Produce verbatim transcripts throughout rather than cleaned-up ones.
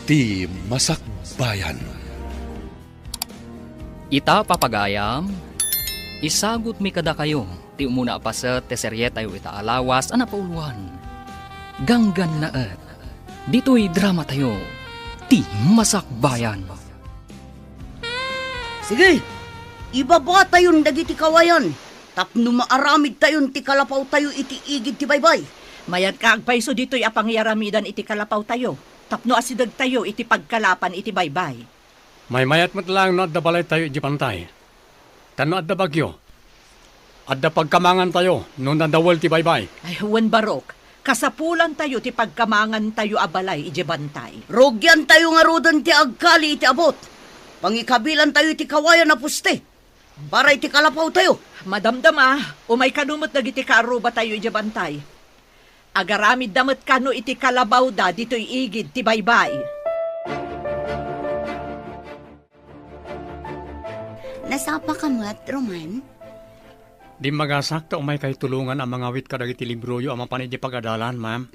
Ti Masakbayan. Ita, papagayam, isagutmi kadakayo ti umuna a paset ti serietayo ita a lawas a napauloan, Ganggannaet. Ditoy dramatayo, Ti Masakbayan. Sige, ibabatayon dagiti kawayan tapno maaramidtayon ti kalapawtayo iti igid ti baybay. Mayat nga agpayso ditoy a pangiyaramidan iti kalapawtayo tapno asidegtayo iti pagkalapan iti baybay. Maymayat met laeng no adda balaytayo idiay bantay. Ta no adda bagyo, adda pagkamangantayo no nadawel ti baybay. Ay, wen, Barok, kasapulantayo ti pagkamangantayo a balay idiay bantay. Rugiantayo ngaruden ti agkali iti abut. Pangikabilantayo iti kawayan a poste para iti kalapawtayo. Madamdama, umay kano met dagiti kaarrubatayo idiay bantay. Agaramidda met kano iti kalabawda ditoy igid ti baybay. Nasapaka met, Roman? Dimmagasak ta umaykayo tulongan a mangawit kadagiti libroyo a mapan idiay pagadalan, ma'am.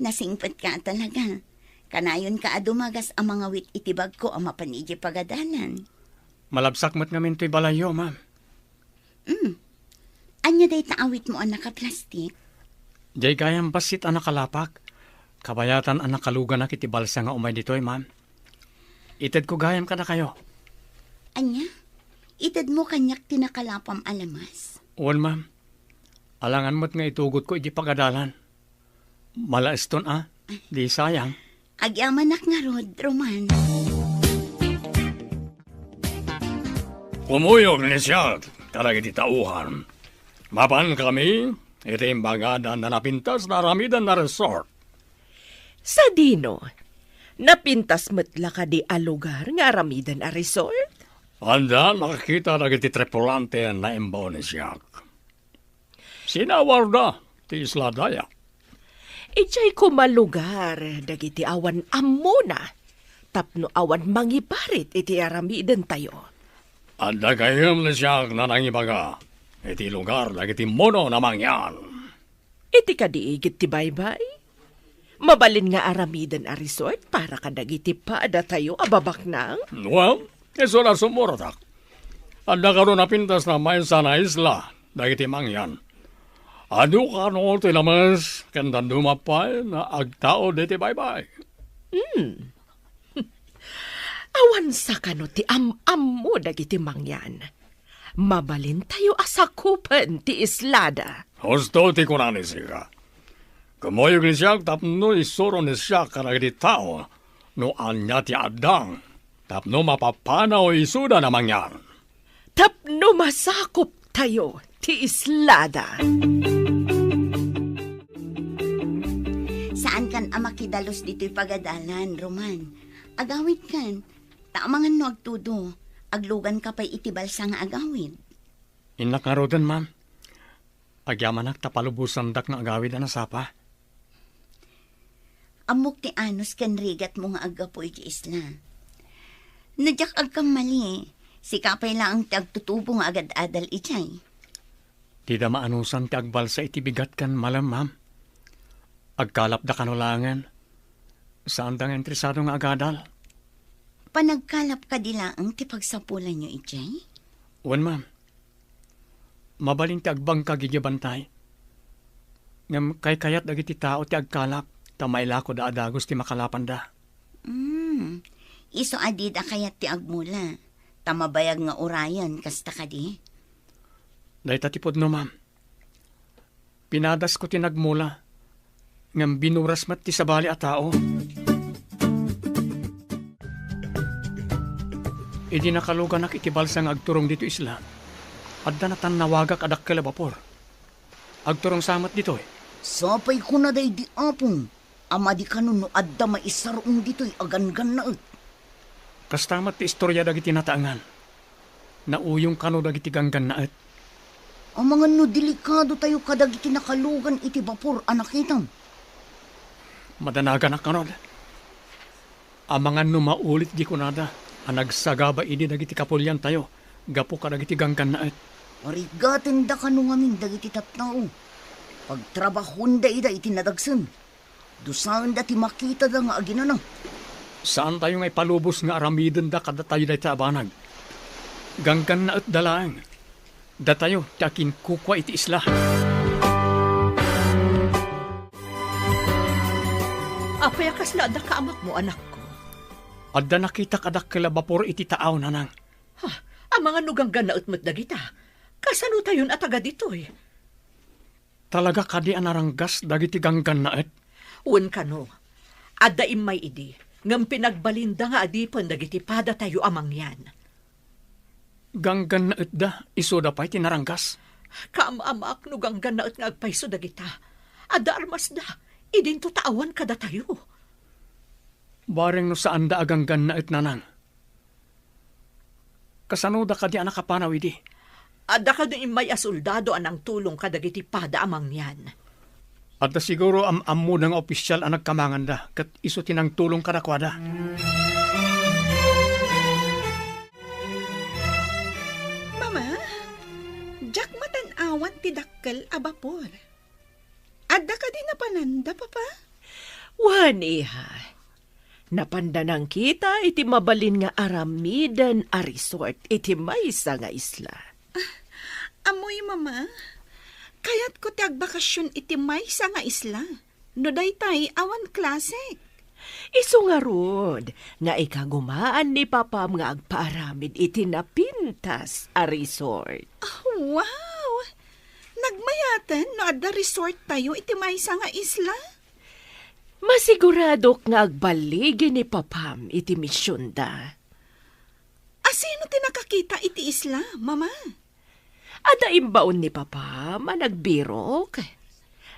Nasingpetka talaga. Kanayonka a dumagas a mangawit iti bagko a mapan idiay pagadalan. Malabsak met ngamin toy balayyo, ma'am. Mm. Ania dayta awitmo a nakaplastik? Diay gayam bassit a nakalapak. Kabayatan a nakaluganak iti balsa nga umay ditoy, ma'am. Itedko gayam kadakayo. Ania? Itedmo kaniak ti nakalapam a lamas? Wen, ma'am. Alangan met nga itugotko iti pagadalan. Malaeston a, di sayang. Agyamanak ngarud, Roman. Kumuyog ni Siak kadagiti tauhan. Mapan kami iti imbagadan a napintas nga aramiden a resort. Sadino? Napintas met la kadi a lugar nga aramiden a resort? Adda nakita dagiti tripulante a naimbaw ni Siak. Sinawarda ti isla daya. Idiay koma lugar dagiti awan ammona tapno awan mangibarit iti aramidentayo. Adda gayam ni Siak a nangibaga iti lugar dagiti mono a mangyan. Iti kadi igid ti baybay? Mabalin nga aramiden a resort para kadagiti padatayo a babaknang? Well, isu la sumuratak. Adda kano napintas a maysa a isla dagiti mangyan. Adu kano ti lames ken dadduma pay nga agtaud iti baybay. Hmm. Awan sa kano ti am-ammo dagiti mangyan. Mabalintayo a sakupen ti islada. Husto ti kuna ni Siak. Kumuyog ni Siak tapno isuro ni Siak kadagiti tao no ania ti adda tapno mapapanaw isuda a mangyan. Tapno masakuptayo ti islada. Saankan a makidalus ditoy pagadalan, Roman. Agawidkan, ta amangan no agtudo, agluganka pay iti balsa nga agawid. Innak ngaruden, ma'am. Agyamanak ta palubosandak nga agawid a nasapa. Ammok ti anus ken rigatmo nga aggapu iti isla. No diak agkammali, sika pay laeng ti agtutubo nga agad-adal idiay. Dida maanusan ti agbalsa iti bigat ken malem, ma'am. Agkalapda kano laengen. Saanda nga interesado nga agadal. Panagkalap kadi laeng ti pagsapulanyo idiay? Wen, ma'am. Mabalin ti agbangkag idiay bantay. Ngem kaykayat dagiti tao ti agkalap ta mailakoda a dagus ti makalapanda. Mm. Isu a dida kayat ti agmula, ta mabayag nga urayen, kasta kadi? Dayta ti pudno, ma'am. Pinadasko ti nagmula, ngem binuras met ti sabali a tao. Idi nakaluganak iti balsa nga agturong ditoy isla, adda natannawagak a dakkel a bapor. Agturong sa met ditoy. Sapay kuna daydi Apong a madi kano no adda maisar-ong ditoy a ganggannaet. Kasta met ti istoria dagiti nataengan. Nauyong kano dagiti ganggannaet. Amangan no delikadotayo kadagiti nakalugan iti bapor a nakitam. Madanaganak ngarud. Amangan no maulit di kunada a nagsagaba idi dagiti kapuliantayo gapu kadagiti ganggannaet. Arigatenda kano ngamin dagiti tattao. Pagtrabahoenda ida iti nadagsen. Dusaenda ti makitada nga aginana. Saantayo nga ipalubos nga aramidenda kadatayo dayta a banag. Ganggannaetda laeng. Datayo ti akinkukua iti isla. Apay a kasla adda kaamakmo, anakko? Adda nakitak a dakkel a bapor iti taaw, nanang. Ha? Amangan no ganggannaet met dagita. Kasanotayon a taga ditoy? Talaga kadi a naranggas dagiti ganggannaet? Wen kano, adda immay idi, ngem pinagbalinda nga adipen dagiti padatayo a mangyan. Ganggannaetda, isuda pay ti naranggas? Kaam-amaak no ganggannaet nga agpayso dagita. Adda armasda, idinto ta awan kadatayo. Bareng no saanda a ganggannaet, nanang. Kasanoda kadi a nakapanaw idi? Adda kadi immay a soldado a nangtulong kadagiti pada a mangyan. Adda siguro am-ammoda nga opisial a nagkamanganda, ket isu ti nangtulong kadakuada. Mama, diak matan-awan ti dakkel a bapor. Adda kadi napananda, Papa? Wen, iha. Napanda nangkita iti mabalin nga aramiden a resort iti maysa nga isla. Ammoyo, Mama. Kayatko ti agbakasyon iti maysa nga isla. No daytay, awan klasek. Isu ngarud nga ikagumaan ni Papam nga agpaaramid iti napintas a resort. Ah, wow! Nagmayaten no adda resort tayo iti maysa nga isla? Masiguradok nga agballigi ni Papam iti misionda. Asino ti nakakita iti isla, Mama? Adda imbaon ni Papam a nagbirok.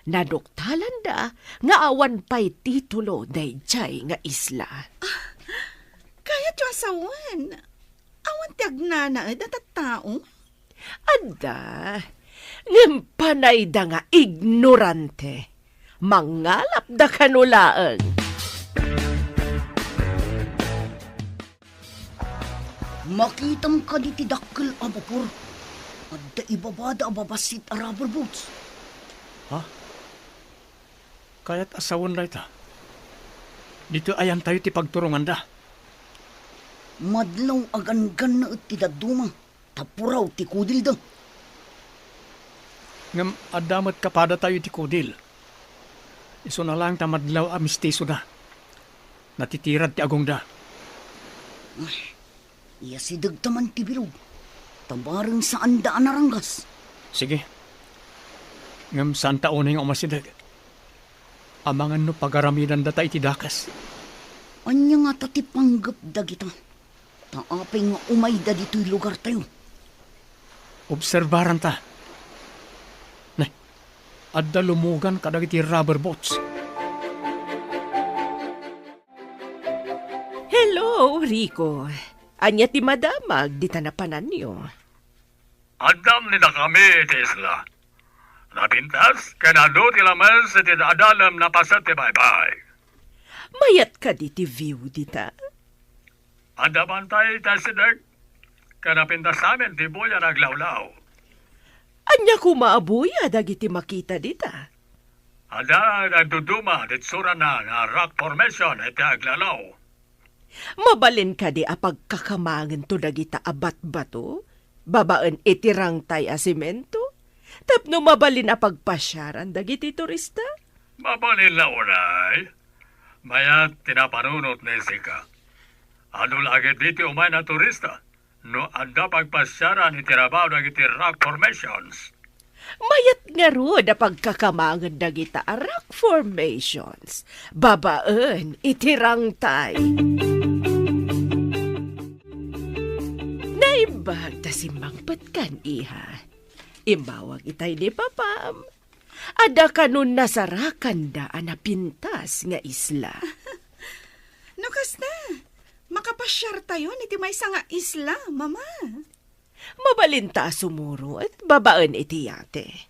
Naduktalanda nga awan pay titulo daydiay nga isla. Ah, kayatyo a sawen. Awan ti agnanaed a tattao? Adda, ngem panayda nga ignorante. Mangalapda kano laeng. Makitam kadi ti dakkel a bapor? Adda ibabada a babassit a rubber boats. Ha? Kayat a sawen dayta. Ditoy ayantayo ti pagturonganda. Madlaw a ganggannaet ti dadduma, ta puraw ti kudilda. Ngem adda met kapadatayo iti kudil. Isuna laeng ta madlaw a mistisoda. Natitirad ti agongda. Ay, iyasidegta man ti bilog, ta bareng saanda a naranggas. Sige. Ngem saanta unay nga umasideg. Amangan no pagaramidandata iti dakes. Ania ngata ti panggep dagita? Ta apay nga umayda ditoy lugartayo? Obserbaranta. Ne, adda lumugan kadagiti rubber boats. Hello, Rico. Ania ti madamag dita napananyo? Addam ni dakami iti isla. Napintas ken adu ti lames iti adalem napaset ti baybay. Mayat kadi ti view dita? Adda bantay ti asideg, ken napintas amin ti buya nga aglawlaw. Ania koma a buya dagiti makita dita? Adda nagduduma ti itsurana nga rock formation iti aglawlaw. Mabalin kadi a pagkakamangento dagita a batbato babaen iti rangtay a semento tapno mabalin a pagpasiaran dagiti turista? Mabalin la unay. Mayat ti napanunot ni Jessica. Adu la ketdi ti umayna a turista no adda pagpasiaran iti rabaw dagiti rock formations. Mayat ngarud a pagkakamangen dagita a rock formations babaen iti rangtay. Naimbag ta simmangpetkan, iha. Immawag itay ni Papam. Adda kano nasarakanda a napintas nga isla. No kasta, makapasiartayon iti maysa nga isla, Mama. Mabalinta a sumurot babaen iti yate.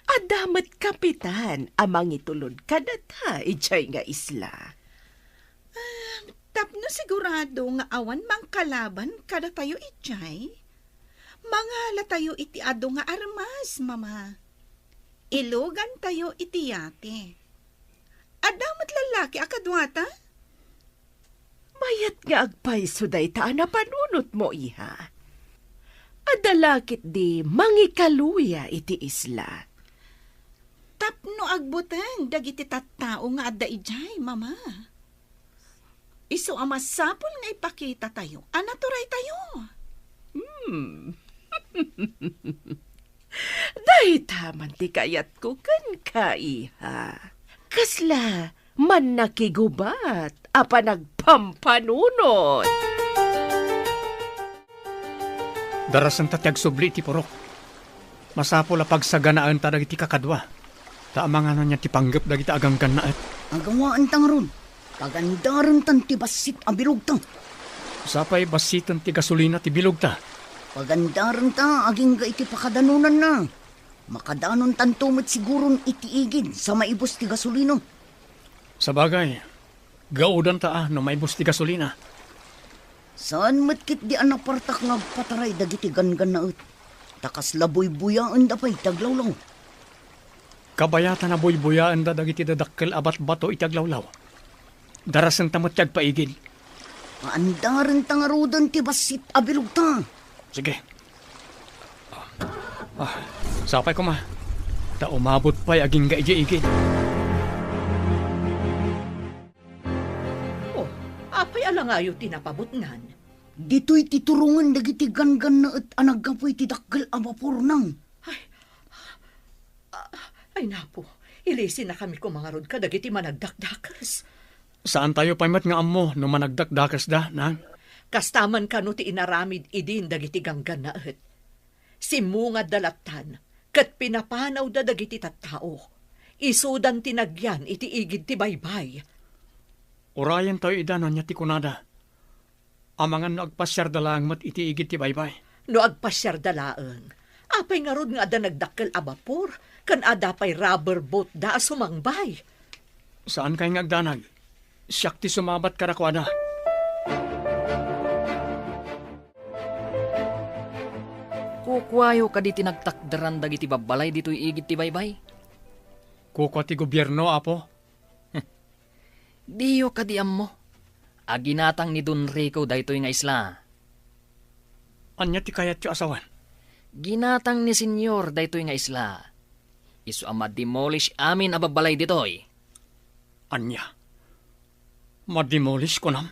Adda met kapitan a mangitulod kadata idiay nga isla. Ah, tapno sigurado nga awan mangkalaban kadatayo idiay, mangalatayo iti adu nga armas, Mama. Ilugantayo iti yate. Adda met lallaki a kaduata? Agpayso dayta a napanunotmo, iha. Adda la ketdi mangikaluya iti isla. Tapno agbuteng dagiti tattao nga adda idiay, Mama. Isu a masapul nga ipakitatayo a naturaytayo. Hmm. Dayta man ti kayatko kenka, iha. Kasla mannakigubat a panagpampanunot. Darasenta ti agsubli iti purok. Masapul a pagsaganaenta dagiti kakadua. Ta amangan ania ti panggep dagiti aganggannaet. Agawaenta ngarud. Pagandarentan ti bassit a bilogta. Sapay bassiten ti gasolina ti bilogta. Pagandarenta agingga iti pakadanonanna. Makadanontanto met siguron iti igid sa maibus ti gasolina. Sabagay, gaudanta a no maibus ti gasolina. Saan met ketdi a napartak nga agpataray dagiti ganggannaet. Ta kasla buybuyaenda pay ti aglawlaw. Kabayatan a buybuyaenda dagiti dadakkel a batbato iti aglawlaw. Darasenta met ti agpaigid. Paandarenta ngaruden ti bassit a bilogta. Sige. Ah, sapay koma. Ta umabot pay agingga idiay igid. Oh, apay a langayo ti napabutngan? Ditoy ti turongen dagiti ganggannaet a naggapu iti dakkel a bapor, nang. Ay, ah, ay, napo, ilisinakami koma ngarud kadagiti managdakdakes. Saantayo pay met nga ammo no managdakdakesda, nang. Kasta man kano ti inaramid idin dagiti ganggannaet. Simmungadda lattan, ket pinapanawda dagiti tattao. Isudan ti nagyan iti igid ti baybay. Urayentayo ida no ania ti kunada. Amangan no agpasiarda laeng met iti igid ti baybay. No agpasiarda laeng, apay ngarud nga adda nagdakkel a bapor, ken adda pay rubber boat da a sumangbay? Saankay nga agdanag. Siak ti sumabat kadakuada. Kukuayo kadi ti nagtakderan dagiti babbalay ditoy igid ti baybay? Kukua ti gobierno, Apo. Diyo kadi ammo a ginatang ni Don Rico daytoy nga isla? Ania ti kayatyo a sawen? Ginatang ni Senyor daytoy nga isla. Isu a ma-demolish amin a babbalay ditoy. Ania? Ma-demolish, kunam?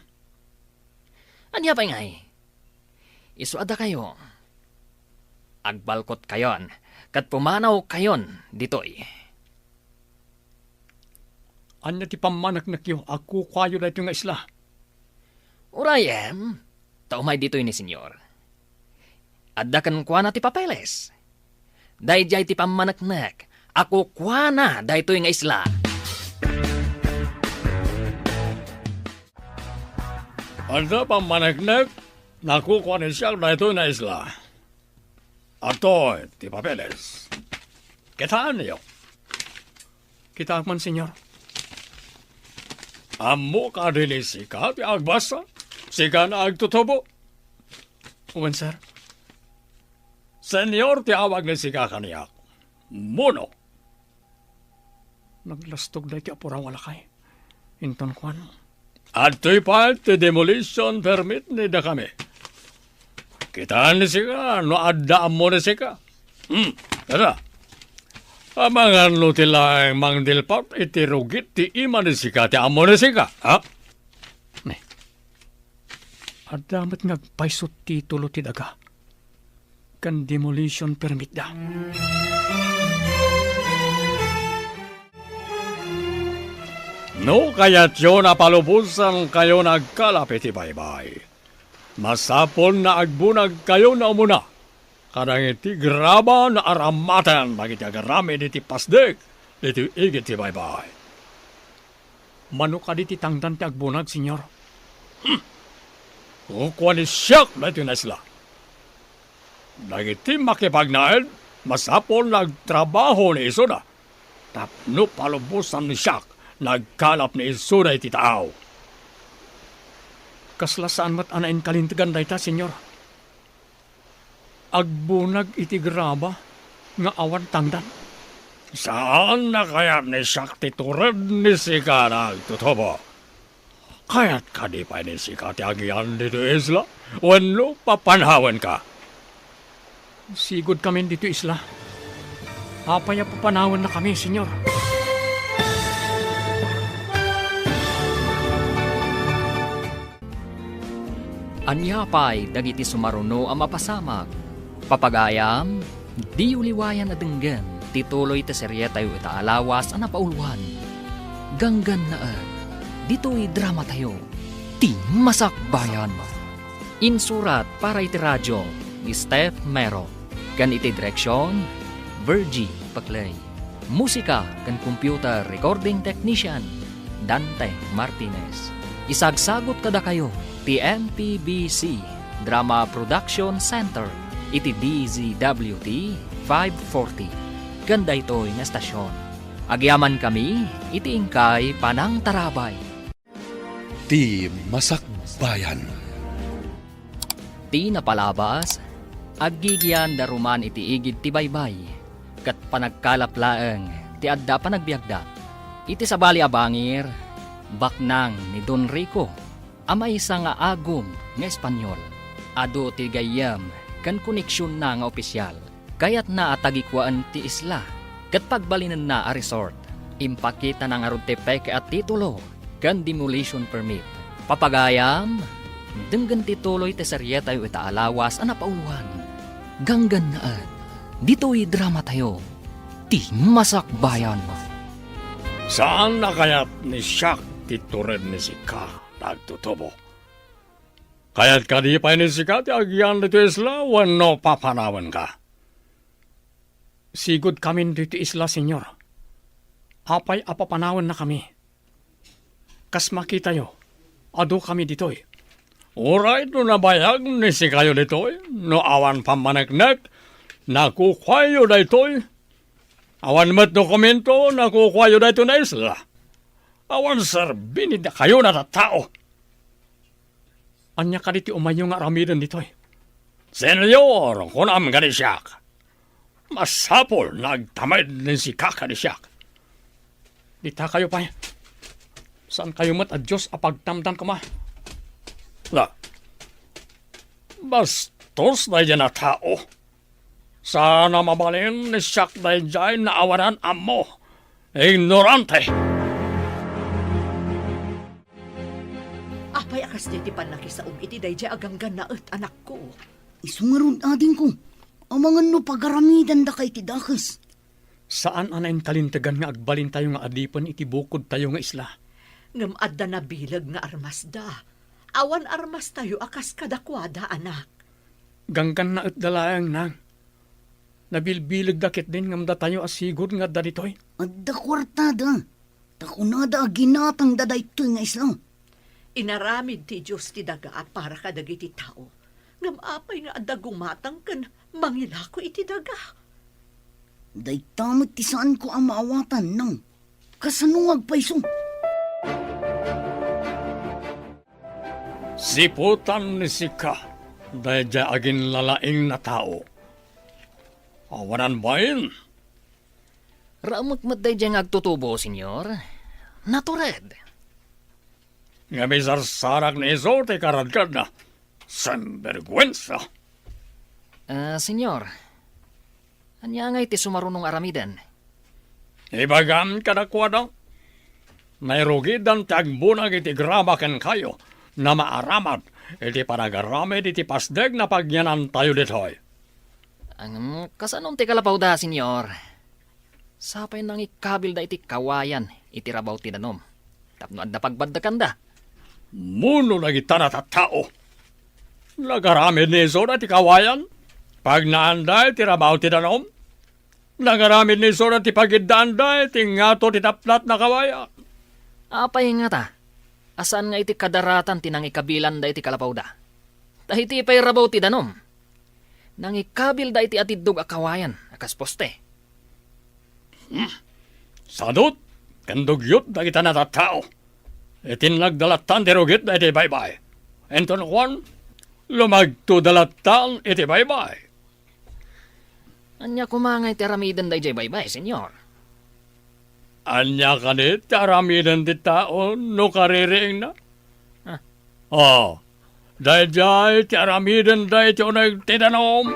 Ania pay ngay? Isu a dakayo, agbalkotkayon ket pumanawkayon ditoy. Ania ti pammaneknekyo a kukuayo daytoy nga isla? Urayem, ta umay ditoy ni Senyor. Adda kenkuana ti papeles. Daydiay ti pammaneknek a kukuana daytoy nga isla. Adda pammaneknek a kukua ni siak daytoy nga isla. Adtoy ti papeles. Kitaenyo. Kitaek man, Senyor. Ammo kadi ni sika ti agbasa? Sika nga agtutubo? Wen, sir. Senyor ti awag ni sika kaniak. Muno. Naglastog daytoy a puraw a lakay. Inton kuan. Adtoy pay ti demolition permit ni dakami. Kitaen ni sika no adda ammo ni sika. Hmm, kada. Amangan no ti laeng mangdilpat iti rugit ti ima ni sika ti ammo ni sika, ha? Ne. Adda met nga agpayso ti titulo ti daga ken demolition permit da. No kayatyo a palubosankayo nga agkalap iti baybay, masapul nga agbunagkayo nga umuna kadagiti graba nga aramaten dagiti agaramid iti pasdek iti igid ti baybay. Mano kadi ti tangdan ti agbunag, Senyor? Hmm. Kukua ni siak daytoy nga isla. Dagiti makipagnaed, masapul nga agtrabaho ni isuda tapno palubosan ni siak nga agkalap ni isuda iti taaw. Kasla saan met a nainkalintegan dayta, Senyor. Agbunag iti graba nga awan tangdan. Saan a kayat ni siak ti tured ni sika nga agtutubo. Kayat kadi pay ni sika ti agian ditoy isla? Wenno papanawenka? Sigud kamin ditoy isla. Apay a papanawennakami, Señor? Ania pay dagiti sumaruno a mapasamak? Papagayam, diyo liwayan a denggen ti tuloy ti serietayo ita a lawas a napauluan. Ganggannaet, ditoy dramatayo, ti Masakbayan. Insurat para iti radio ni Steph Mero, ken iti direksion, Virgie Paclay. Musika ken computer recording technician, Dante Martinez. Isagsagut kadakayo ti M P B C Drama Production Center iti D Z W T five forty ken daytoy nga estasion. Agyamankami iti inkay panangtarabay. Ti Masakbayan. Ti napalabas, aggigian da ruman iti igid ti baybay, ket panagkalap laeng ti adda panagbiagda. Iti sabali a bangir, baknang ni Don Rico a maysa nga agum nga Espanyol. Adu ti gayyem ken koneksionna nga opisyal. Kayatna a tagikuaen ti isla ket pagbalinenna a resort. Impakitana ngarud ti peke a titulo ken demolition permit. Papagayam, denggen ti tuloy ti serietayo ita a lawas a napauluan. Ganggannaet, ditoy dramatayo, ti Masakbayan. Saan a kayat ni Siak ti tured ni sika, nagtutubo. Kayat kadi pay ni sika ti agian ditoy isla wenno papanawenka? Sigud kamin ditoy isla, Señor. Apay a papanawennakami? Kas makitayo, adu kami ditoy. Uray no nabayag ni sikayo ditoy, no awan pammaneknek, nakukuayo daytoy. Awan met dokumento, nakukuayo daytoy nga isla. Awan serbi ni dakayo a tattao. Ania kadi ti umayyo nga aramiden ditoy? Señor, kunam kadi siak, masapul nga agtamed ni sika kadi siak. Ditakayo pay. Saankayo met a Dios a pagtamdan koma. La, bastos daydiay a tao. Saan a mabalin ni siak daydiay nga awanan ammo. Ignorante! Apay a kasdiay ti pannakisaom iti daydiay a ganggannaet, anakko? Isu ngarud, adingko, amangan no pagaramidandaka iti dakes. Saan a nainkalintegan nga agbalintayo nga adipen iti bukodtayo nga isla. Ngem adda nabileg nga armasda. Awan armastayo a kas kadakuada, anak. Ganggannaetda laeng, nang. Nabilbilegda ketdin ngem datayo a sigud nga adda ditoy. Adda kuartada. Ta kunada a ginatangda daytoy nga isla. Inaramid ti Dios ti daga a para kadagiti tao. Ngem apay nga adda gumatang ken mangilako iti daga? Dayta met ti saanko a maawatan, nang. Kasano nga agpayso? Siputan ni sika daydiay aginlalaing a tao. Awanan bain? Raumek met daydiay nga agtutubo, Señor. Natured. Ngem isarsarak ni isu ti karadkadna. Sinberguensa! Ah, Señor, ania ngay ti sumaruno nga aramiden? Ibagam kadakuada, nairugidan ti agbunag iti grama kenkayo, nga maaramid iti panagaramid iti pasdek nga pagyanantayo ditoy. Ngem, kasanon ti kalapawda, Señor? Sapay nangikabilda iti kawayan iti rabaw ti danum tapno adda pagbaddekanda. Mano dagita a tattao? Nagaramid ni isu daytoy kawayan? Pagnaanda iti rabaw ti danum? Nagaramid ni isu daytoy pagiddaanda iti ngato ti tapnat a kawayan? Apay ngata a saan nga iti kadaratan ti nangikabilanda iti kalapawda? Ta iti pay rabaw ti danum, nangikabilda iti atiddog a kawayan a kas poste. Hmm. Sadut ken dugyot dagita a tattao. Itinnagda lattan ti rugitda iti baybay. Inton kuan, lumagtoda lattan iti baybay. Ania koma ngay ti aramiden daydiay baybay, Señor? Ania kadi ti aramiden ti tao no kaririingna? O, daydiay ti aramidenda iti uneg ti danum.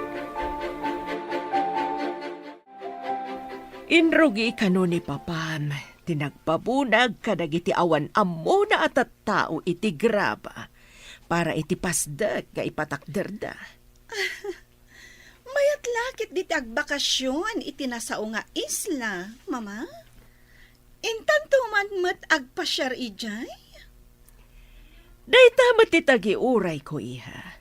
Inrugi kano ni Papam ti nagpabunag kadagiti awan ammona a tattao iti graba para iti pasdek nga ipatakderda. Mayat la ket diti agbakasion iti nasao nga isla, Mama. Intanto man met agpasiar idiay? Dayta met ti tagiurayko, iha.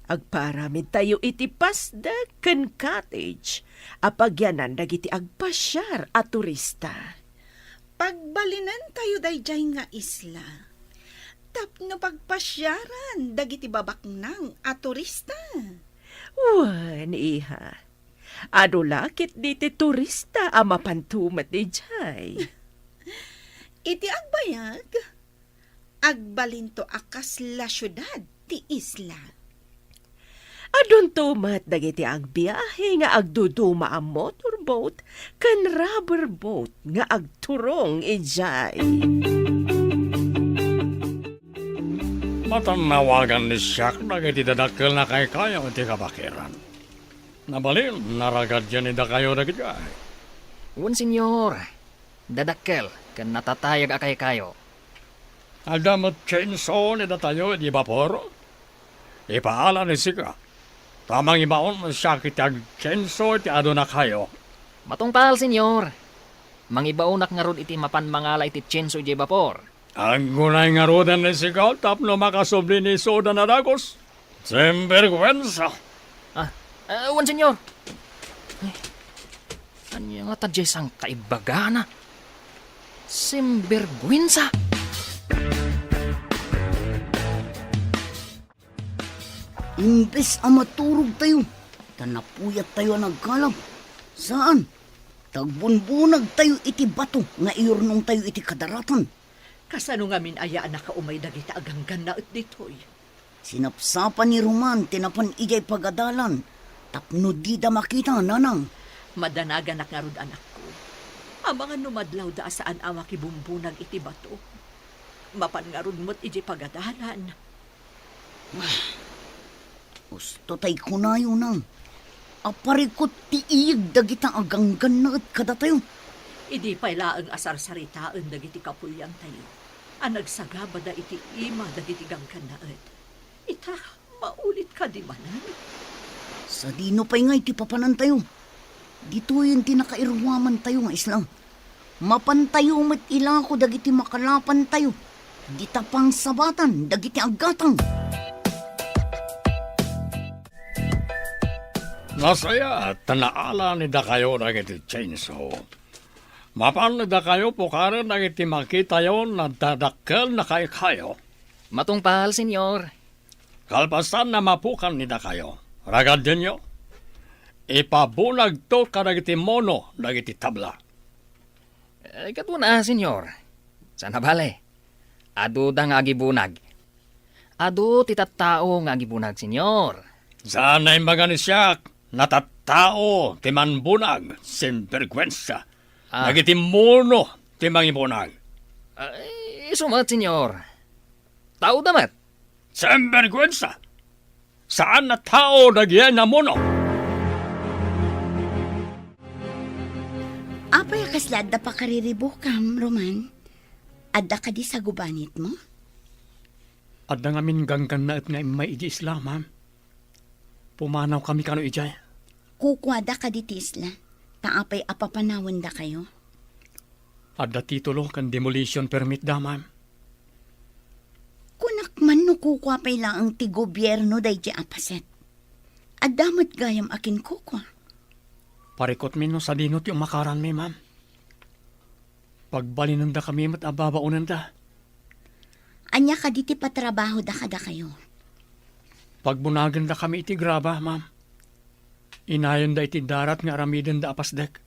Agpaaramidtayo iti pasdek ken cottage a pagyanan dagiti agpasiar a turista. Pagbalinentayo daydiay nga isla tapno pagpasiaran dagiti babaknang a turista. Wen, iha. Adu la ketdi ti turista a mapanto met idiay. Iti agbayag, agbalinto a kasla siudad ti isla. Adunto met dagiti agbiahe nga agduduma a motorboat ken rubber boat nga agturong idiay. Matannawagan ni Siak dagiti dadakkel a kaykayo iti kabakiran. Nabalin, naragad yan ni dakayo dagiti ay. Wen, Senyor. Dadakkel ken natatayag a kaykayo. Adda met chainsaw ni datayo iti bapor? Ipaala ni sika, ta mangibaon siak iti agchainsaw iti adunakayo. Matungpal, Senyor. Mangibaonak ngarud iti mapan mangala iti chainsaw idiay bapor. Aggunay ngaruden ni sika tapno makasubli ni Soda a dagus. Sinbergwensa! Ah, ah, wen, Senyor. Ay, ania ngata diay sangkaibbagana? Sinbergwensa! Imbes a maturogtayo, ta napuyattayo a nagkalab. Saan, ta agbunbunagtayo iti bato nga iyurnongtayo iti kadaratan. Kasano ngamin aya a nakaumay dagiti aganggannaet ditoy? Sinapsapa ni Roman ti napan idiay pagadalan tapno dida makita, nanang. Madanaganak ngarud, anakko. Amangan no madlawda a saan a makibumbunag iti bato. Mapan ngarud met idiay pagadalan. Usto tay kunayo, nang, a parikut ti iyeg dagita aganggannaet kadatayo. Idi pay laeng a sarsaritaen dagiti kapuliantayo a nagsagabada iti ima dagiti ganggannaet, ita, maulit kadi manen? Sadino pay ngay ti papanantayo? Ditoyen ti nakairuamantayo nga isla. Mapantayo met ilako dagiti makalapantayo, dita pangsabatan dagiti aggatang. Nasayaat ta naala ni dakayo dagiti chainsaw. Mapan ni dakayo pukaren dagiti makitayo a dadakkel a kaykayo. Matungpal, Senyor. Kalpasan a mapukan ni dakayo, ragadenyo, ipabunagto kadagiti muno dagiti tabla. Eh, katuana, Senyor. Saan a bale, aduda nga agibunag. Adu ti tattao nga agibunag, Senyor. Saan a imbaga ni siak, natattao ti manbunag, sinbergwensa. Ah. Dagiti muno ti mangibunag. Ay, isu met, Senyor. Taoda met. Sinbergwensa! Saan a tao dagiti muno. Apay a kasla adda pakariribukam, Roman? Adda kadi sagubanitmo? Adda ngamin ganggannaet nga immay idiay isla, ma'am. Pumanawkami kano idiay. Kukuada kadi ti isla, ta apay a papanawendakayo? Adda titulo ken demolition permit da, ma'am. Kunak man no kukua pay laeng ti gobierno daydiay a paset. Adda met gayam a kinkukua. Parikutmi no sadino ti umakaranmi, ma'am. Pagbalinendakami met a babaonenda. Ania kadi ti patrabahoda kadakayo? Pagbunagendakami iti graba, ma'am. Inayonda iti darat nga aramidenda a pasdek.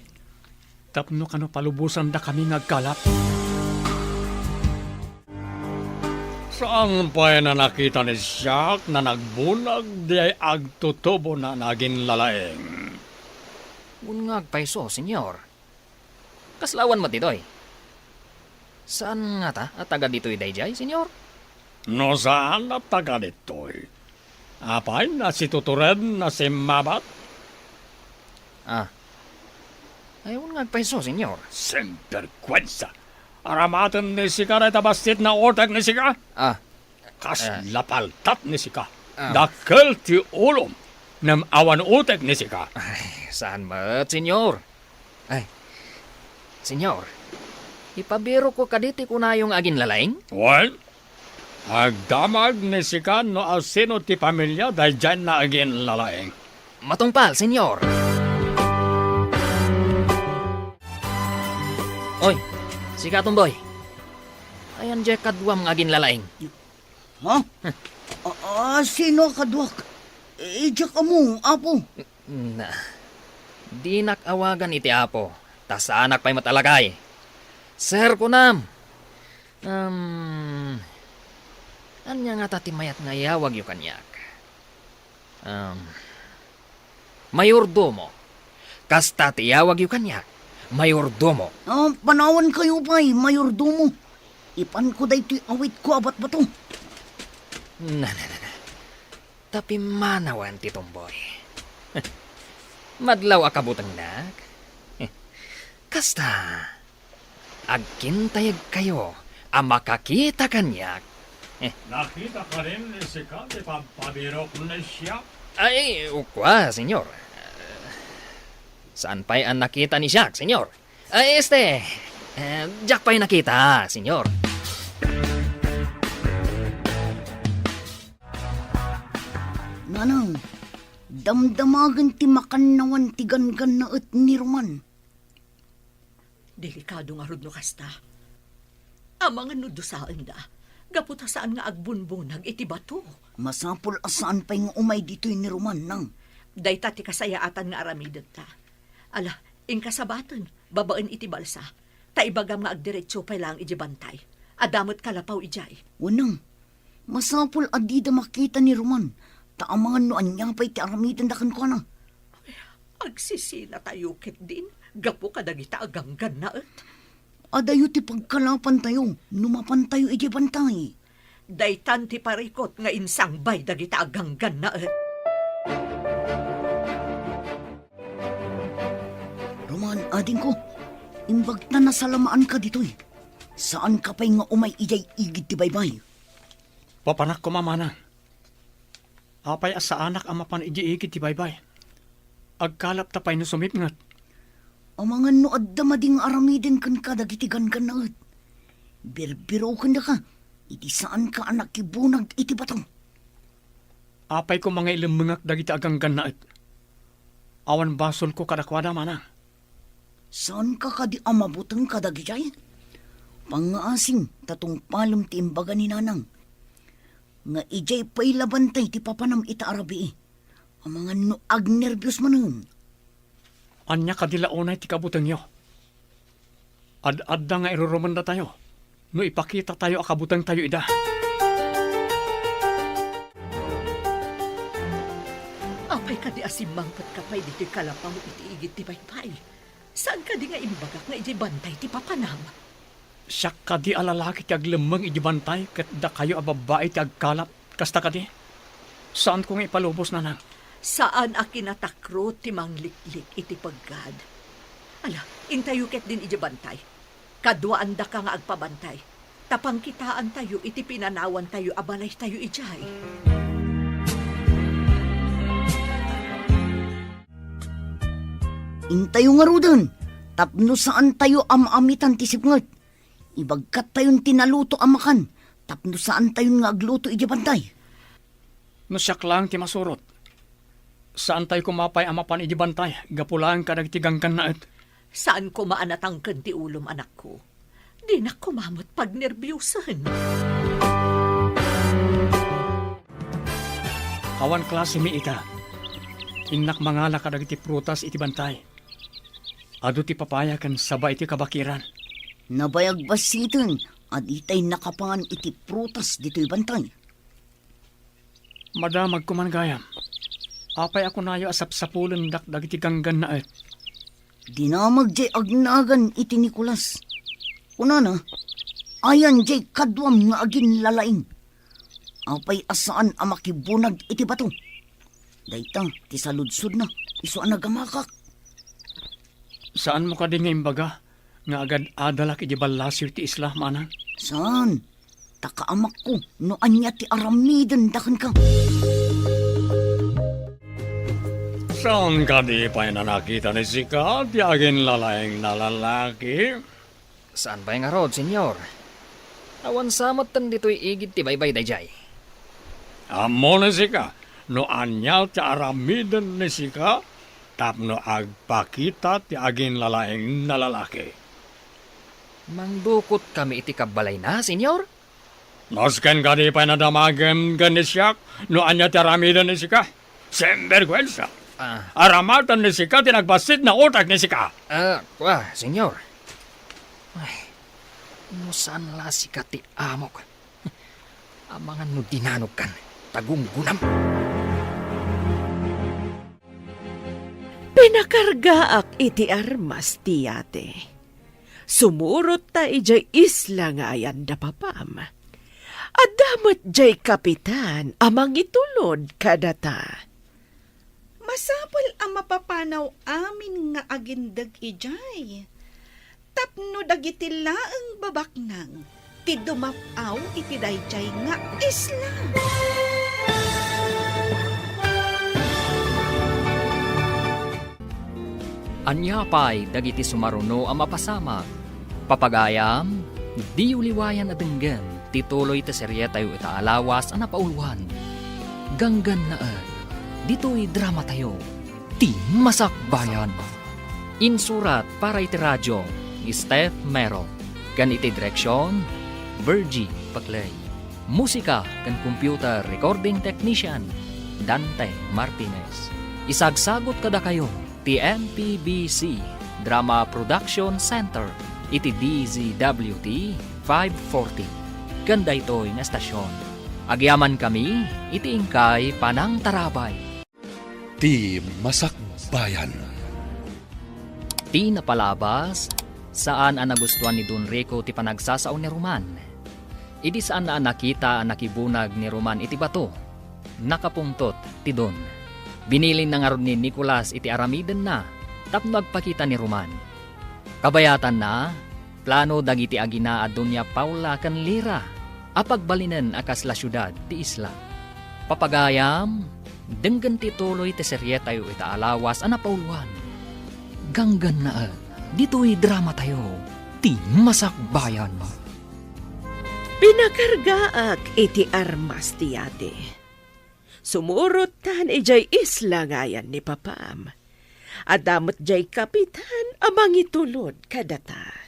Tapno kano palubosandakami nga agkalap. Saan pay a nakita ni Jack a nagbunag diay agtutubona a naginlalaing? Wen nga agpayso, Senyor. Kasla awan met ditoy. Saan ngata a taga ditoy daydiay, Senyor? No saan latta kaditoy, apay nasitutured na simmabat? Ah. Ay, wen nga agpayso, Senyor. Sinberkuensa! Aramaten ni sika dayta bassit nga utek ni sika? Ah. Kasla paltat ni sika. Ah. Dakkel ti ulom, ngem awan utek ni sika. Ay, saan met, Senyor? Ay, Senyor, ipabirokko kadi ti kunayo nga aginlalaing? Wen, agdamag ni sika no asino ti pamilia daydiay nga aginlalaing. Matungpal, Senyor. Oy, sika, Tomboy. Ayan diay kaduam nga aginlalaing. Ha? A-, a-, sino a kaduak? Idiak ammo, Apo. Na, dinak awagan iti Apo, ta saanak pay met a lakay. Sir, kunam. Um, ania ngata ti mayat nga iyawagyo kaniak? Um, mayordomo. Kasta ti iyawagyo kaniak, mayordomo. Ah, panawankayo pay, mayordomo. Ipanko daytoy awitko a batbato. Na, na, na, na. Ta pimmanawen ti Tomboy. Madlaw a kabutengnak. Kasta, agkintayegkayo a makakita kaniak. Nakita kadi ni sika ti pagpabirok ni Siak? Ay, kua, Senyor. Saan pay a nakita ni Siak, Senyor. Ay, este, eh, diak pay nakita, Senyor. Nanang, damdamagen ti makannawan ti ganggannaet ni Roman. Delikado ngarud no kasta. Amangan no dusaenda, gapu ta saan nga agbunbunag iti bato. Masapul a saan pay nga umay ditoy ni Roman, Nang. Dayta ti kasayaatan nga aramidenta. Ala, inka sabaten, babaen iti balsa. Ta ibagam nga agdiretso pay laeng iti bantay. Adda met kalapaw idiay. Wenno, masapul a dida makita ni Roman, ta amangan no ania pay ti aramidenda kenkuana. Agsisinatayo ketdin gapu kadagita a ganggannaet. Adayo ti pagkalapantayo no mapantayo idiay bantay. Daytan ti parikut nga insangbay dagita a ganggannaet. Roman, adingko, imbag ta nasalamaanka ditoy. Saanka pay nga umay idiay igid ti baybay. Papanak koma, Manang. Apay a saanak a mapan idiay igid ti baybay? Agkalapta pay no sumipnget. Amangan no adda madi nga aramiden kenka dagiti ganggannaet. Birbirokendaka iti saanka a nakibunag iti bato. Apay koma nga ilemmengak dagiti a ganggannaet? Awan basolko kadakuada, Manang. Saanka kadi a mabuteng kadagidiay? Pangngaasim ta tungpalem ti imbaga ni Nanang. Nga idiay pay la bantay ti papanam ita a rabii. Amangan no agnerbios manen. Ania kadi la unay ti kabutengyo? Ad-adda nga irurumendatayo no ipakitatayo a kabutengtayo ida. Apay kadi a simmangpetka pay ditoy kalapaw iti igid ti baybay? Saan kadi nga imbagak nga idiay bantay ti papanam? Siak kadi a lalaki ti aglemmeng idiay bantay ket dakayo a babbai ti agkalap? Kasta kadi? Saanko nga ipalubos, Nanang. Saan a kinatakrot ti mangliklik iti peggad. Ala, intayo ketdin idiay bantay. Kaduaandaka nga agpabantay. Ta pangkitaantayo iti pinanawantayo a balaytayo idiay. Intayo ngaruden, tapno saantayo a maamitan ti sipnget. Ibagkattayon ti naluto a makan, tapno saantayon nga agluto idiay bantay. No siak laeng ti masurot, saantayo koma pay a mapan idiay bantay gapu laeng kadagiti ganggannaet. Saan koma a natangken ti ulom, anakko. Dinak koma met pagnerbiosen. Awan klasemi ita. Innak mangala kadagiti prutas iti bantay. Adu ti papaya ken saba iti kabakiran. Nabayag bassiten a ditay nakapangan iti prutas ditoy bantay. Madamag koman gayam. Apay a kunayo a sapsapulendak dagiti ganggannaet? Dinamag jay agnagan iti Nicolas. Kunana, ayan jay kaduam nga aginlalaing. Apay a saan a makibunag iti bato? Dayta ti saludsodna, isu a nagamakak. Saanmo kadi nga imbaga nga agad-adalak idiay ballasiw ti isla, manang? Saan? Ta kaamakko no ania ti aramidenda kenka. Saan kadi pay a nakita ni sika ti aginlalaing a lalaki? Saan pay ngarud, Señor? Awan sa met ditoy igid ti baybay daydiay. Ammo ni sika no ania ti aramiden ni sika tapno agpakita ti aginlalaing a lalaki? Mangdukotkami iti kabbalayna, Señor? Nasken kadi pay a nadamagem ken ni siak no ania ti aramiden ni sika? Sinberguensa! Ah. Aramatan ni sika ti nagbassit a utek ni sika. Ah, kua, Señor. Ay, no saan la sika ti amok. Amangan no dinanogkan, ta gunggonam. Pinakargaak iti armas ti yate. Sumurot ta idiay isla nga ayan da papam. Adda met diay kapitan a mangitulod kadata. Masapul a mapapanaw amin nga agindeg idiay tapno dagiti laeng babaknang ti dumap-aw iti daydiay nga isla. Ania pay dagiti sumaruno a mapasamak? Papagayam, diyo liwayan a denggen ti tuloy ti serietayo ita a lawas a napauluan. Ganggannaet, ditoy dramatayo, Ti Masakbayan. Insurat para iti radio ni Steph Mero, ken iti direksion, Virgie Paclay. Musika ken computer recording technician, Dante Martinez. Isagsagut kadakayo ti M P B C Drama Production Center iti D Z W T five forty. Ken daytoy nga estasion, agyamankami iti inkay panangtarabay. Ti Masakbayan. Ti napalabas, saan a nagustuan ni Don Rico ti panagsasao ni Roman. Idi saanna a nakita a nakibunag ni Roman iti bato, nakapungtot ti Don. Binilinna ngarud ni Nicolas iti aramidenna tapno agpakita ni Roman. Kabayatanna, plano dagiti agina a Doña Paula ken Lira a pagbalinen a kasla siudad ti isla. Papagayam, denggen ti tuloy ti serietayo ita a lawas a napauluan. Ganggannaet, ditoy dramatayo, Ti Masakbayan. Pinakargaak iti armas ti yate. Sumurottan idiay isla nga ayan ni papam. Adda met diay kapitan a mangitulod kadata.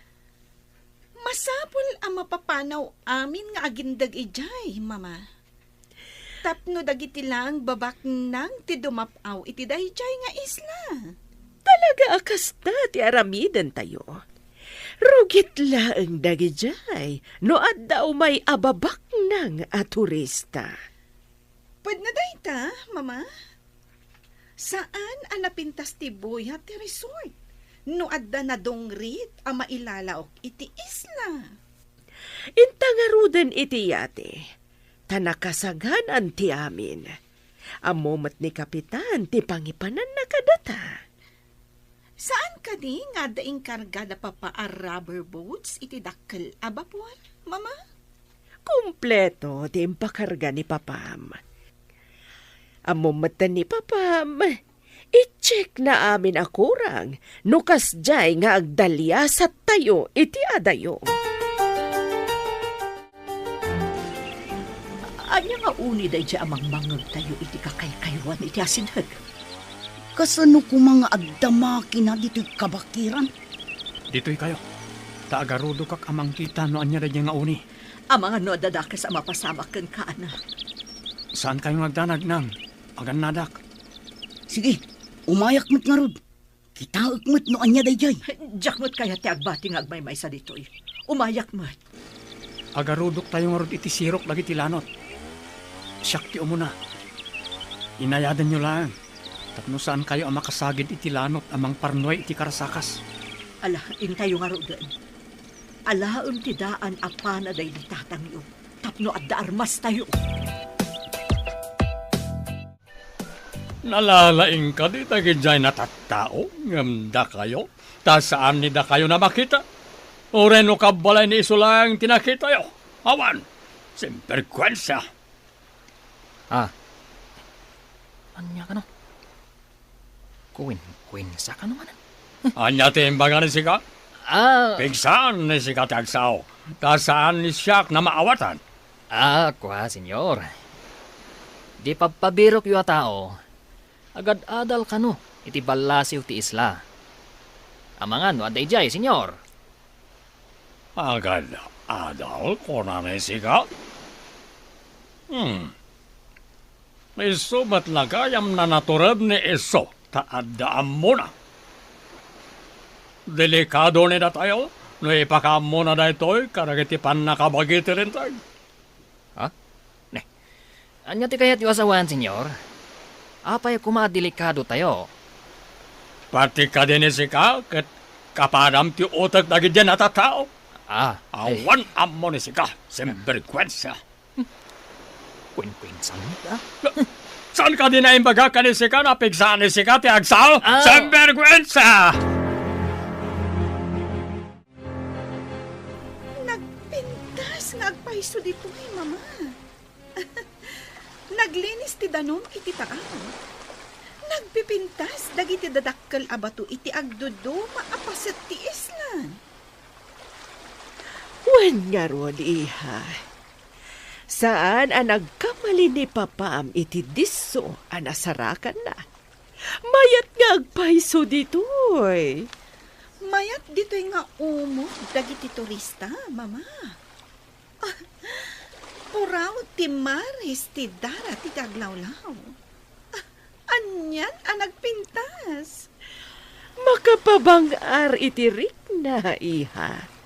Masapul a mapapanaw amin nga agindeg idiay, Mama. Tapno dagiti laeng babaknang ti dumap-aw iti daydiay nga isla. Talaga a kasta ti aramidentayo. Rugit laeng dagidiay no adda umay a babaknang a turista. Pudno dayta, Mama. Saan a napintas ti buyat ti resort no adda nadungrit a mailalaok iti isla. Inta ngaruden iti yate, ta nakasaganan ti amin. Ammo met ni Kapitan ti pangipananna kadata. Saan kadi nga adda inkarga da Papa a rubber boats iti dakkel a bapor, Mama? Kompleto ti impakarga ni Papam. Ammo metten ni Papam, i-check na amin a kurang no kasdiay nga agdaliasattayo iti adayo. Ania nga uni daydiay a mangmangngegtayo iti kakaykaywan iti asideg? Kasano koma nga agda makina ditoy kabakiran? Ditoykayo, ta agarudokak a mangkita no ania daydiay nga uni. Amangan no adda dakes a mapasamak kenka, anak. Saankayo nga agdanag, Nang. Agannadak. Sige, umayak met ngarud. Kitaek met no ania daydiay. Diak met kayat ti agbati nga agmaymaysa ditoy. Umayak met. Agarudoktayo ngarud iti sirok dagiti lanot. Siak ti umuna. Inayadanyo laeng tapno saankayo a makasagid iti lanot a mangparnuay iti karasakas. Ala, intayo ngaruden. Alaem ti daan a pana daydi tatangyo tapno adda armastayo. Nalalaing kadi dagidiay natattao ngem dakayo, ta saan ni dakayo a makita? Uray no kabbalay ni isu laeng ti nakitayo? Awan! Sinberguensa! Ah. Ania kano? Kuwenkuwensa kano manen? Ania ti imbaga ni sika? Ah. Pigsaan ni sika ti agsao, ta saan ni siak a maawatan. Ah, kua, Señor. Di pabpabirokyo a tao, agad-adal kano iti ballasiw ti isla. Amangan no adda idiay, Señor. Agad-adal, kunana ni sika? Hmm. Isu met la gayam a natured ni isu ta adda ammona. Delikado ni datayo no ipakaammona daytoy kadagiti pannakabagi ti Linteg. Ha? Ne. Ania ti kayatyo a sawen, Señor? Apay koma a delikadotayo? Pati kadi ni sika ket kapadam ti utek dagidiay natattao. Ah, eh. Awan ammo ni sika, sinberguensa. Kuwenkuwensa, ah? Saan kadi a imbagak ken ni sika a pigsaan ni sika ti agsao? Ah. Sinberguensa! Nagpintas nga agpayso ditoy, Mama. Naglinis ti danum iti taaw. Nagpipintas dagiti dadakkel a bato iti agduduma a paset ti isla. Wen ngarud, iha, saan a nagkamali ni papam iti disso a nasarakanna. Mayat nga agpayso ditoy. Mayat ditoy nga umod dagiti turista, Mama. Ah, puraw ti maris ti darat iti aglawlaw. Ah, anian a nagpintas? Makapabang-ar iti rikna, iha.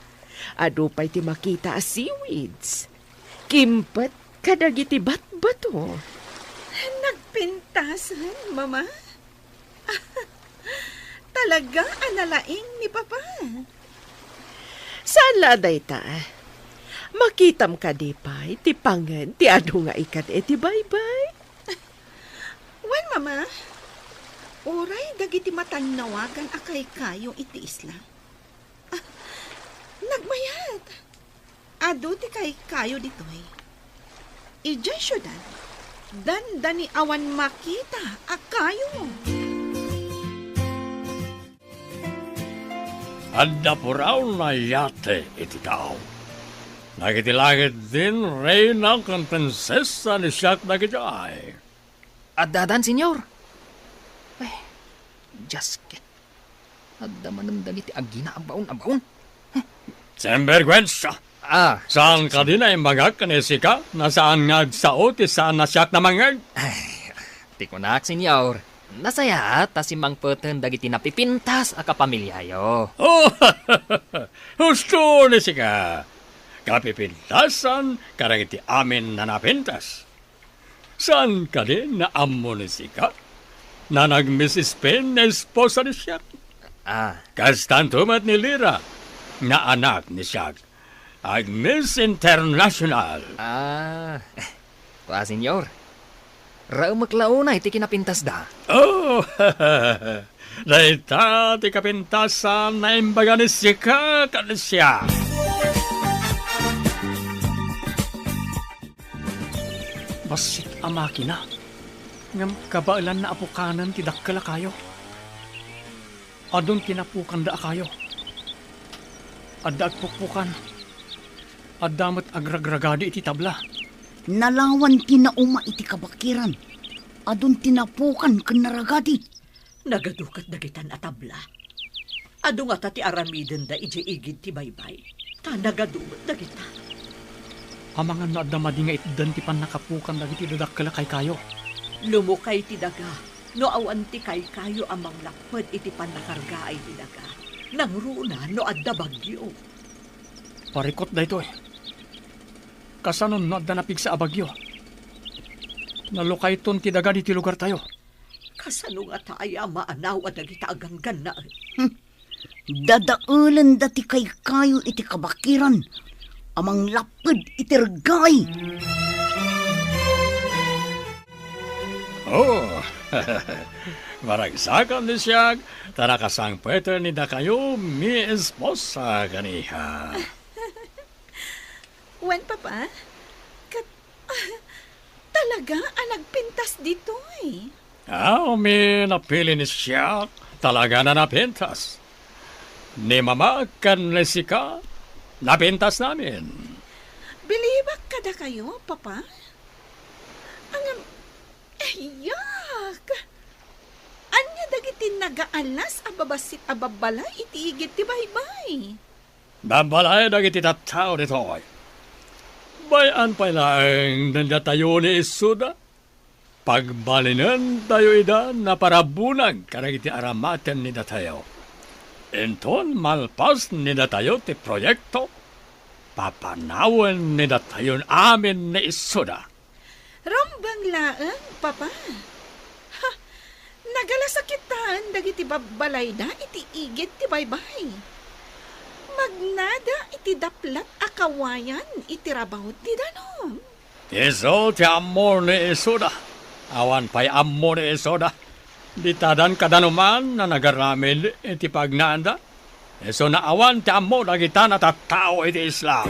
Adu pay ti makita a seaweeds. Kimpet kadagiti batbato. Nagpintasen, Mama? Talaga a nalaing ni Papa. Saan la a dayta? Makitam kadi pay ti pangen ti adu nga ikan iti baybay? Wen, Mama, uray dagiti matannawagan a kaykayo iti isla. Ah, nagmayat. Adu ti kaykayo ditoy. Idiay siudad, dandani awan makita a kayo. Adda puraw a yate iti taaw. Dagiti langit din, reyna ken prinsesa ni siak dagidiay. Addadan, Señor? Ay, Dios ket. Adda manen dagiti agina a baon a baon. Sinberguensa! Ah. Saan kadi a imbagak ken ni sika a saan nga agsao ti saan a siak a mangngeg? Ay, ti kunak, Señor, nasayaat ta simmangpeten dagiti napipintas a kapamiliayo. Oh, husto ni sika. Kapipintasan kadagiti amin a napintas. Saan kadi a ammo ni sika a nag-Miss Spain nga esposa ni siak? Ah. Kastanto met ni Lira nga anak ni siak. Ag-Miss International. Ah. Kua, Señor. Raemek la unay ti kinapintasda. Oh! Dayta ti kapintasan a imbaga ni sika ken ni siak. Bassit a makina, ngem kabaelanna a pukanen ti dakkel a kayo. Adun ti napukanda a kayo. Adda agpukpukan. Adda met agragragadi iti tabla. Nalawan ti nauma iti kabakiran. Adun ti napukan ken naragadi. Nagadu ket dagitan a tabla. Adu ngata ti aramidenda idiay igid ti baybay, ta nagadu met dagita. Amangan no adda madi nga itdan ti pannakapukan dagiti dadakkel a kaykayo. Lumukay ti daga no awan ti kaykayo a manglapped iti pannakargaay ti daga, nangruna no adda bagyo. Parikut daytoy. Kasanon no adda napigsa a bagyo? Nalukayton ti daga ditoy lugartayo. Kasano ngata aya a maanaw a dagita a ganggannaet? Hmm. Dadaelenda ti kaykayo iti kabakiran a manglapped iti reggaay. Oh, Maragsakan ni siak, ta nakasangpeten ni dakayo mi esposa kaniha. Wen, Papa? Ket, talaga a nagpintas ditoy? Aw, mi napili ni siak, talaga na napintas. Ni Mama ken ni sika, napintas namin. Bilibak kadakayo, Papa? Ngem, ayak! Ania dagiti nagaalas a babassit a babbalay iti igid ti baybay? Babbalay dagiti tattao ditoy. Bay-an pay laeng datayo ni Isuda. Pagbalinentayo ida naparabunag kadagiti aramaten ni datayo. Inton malpas ni datayo ti proyekto, papanawen ni datayon amin ni Isuda. Rumbeng laeng, Papa. Ha, nagalasakitaen dagiti babbalayda iti igid ti baybay. Magnada iti daplat a kawayan iti rabaw ti danum. Isu ti ammo ni Isuda. Awan pay ammo ni Isuda. Ditadan kadanuman a nagaramid iti pagnaanda. Isu naawan ti ammo dagita a tattao iti isla.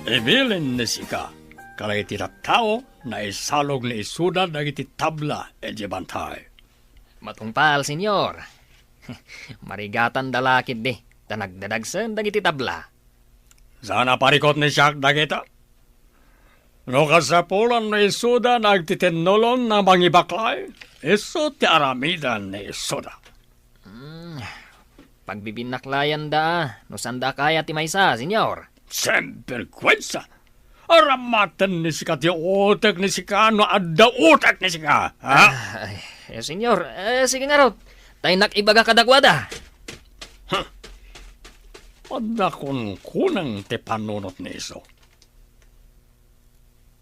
Ibilin ni sika kadagiti tattao naisalog ni Isuda dagiti tabla iti bantay. Matungpal, Senyor. Marigatanda la ketdi, ta nagdadagsen dagiti tabla. Saan a parikut ni siak dagita? No kasapulan ni Isuda nga agtitinnulon nga mangibaklay, isu ti aramidan ni Isuda. Hmm, pagbibinaklayanda, no saanda a kayat ti maysa, Senyor. Sinbergwensa! Aramaten ni sika ti utek ni sika no adda utek ni sika, ha? Ah, ay, eh, Senyor, eh, sige ngarud. Ta innak ibaga kadakuada. Huh. Adda kunkuneng ti panunot ni isu.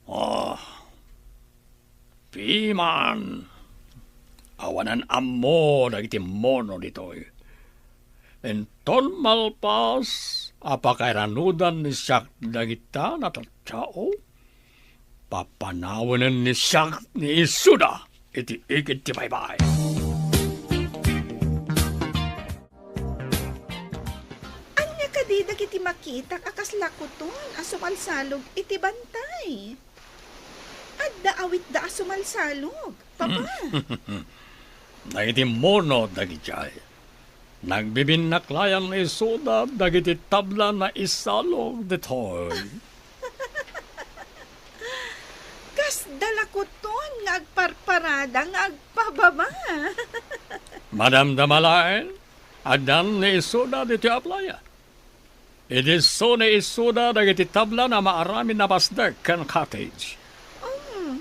Ah, piman. Awanan ammo dagiti mono ditoy. Inton malpas a pakairanudan ni siak dagita a tattao, papanawenen ni siak ni Isuda iti igid ti baybay. Ania kadi dagiti makitak a kasla kuton a sumalsalog iti bantay? Adda awitda a sumalsalog, Papa. Dagiti mono dagidiay. Nagbibinnaklayan ni Isuda dagiti tabla a naisalog ditoy. Kasda la kuton nga agparparada nga agpababa. Madamdama laeng, addan ni Isuda ditoy a playa. Idi isu ni Isuda dagiti tabla a maaramid a pasdek ken cottage. Um,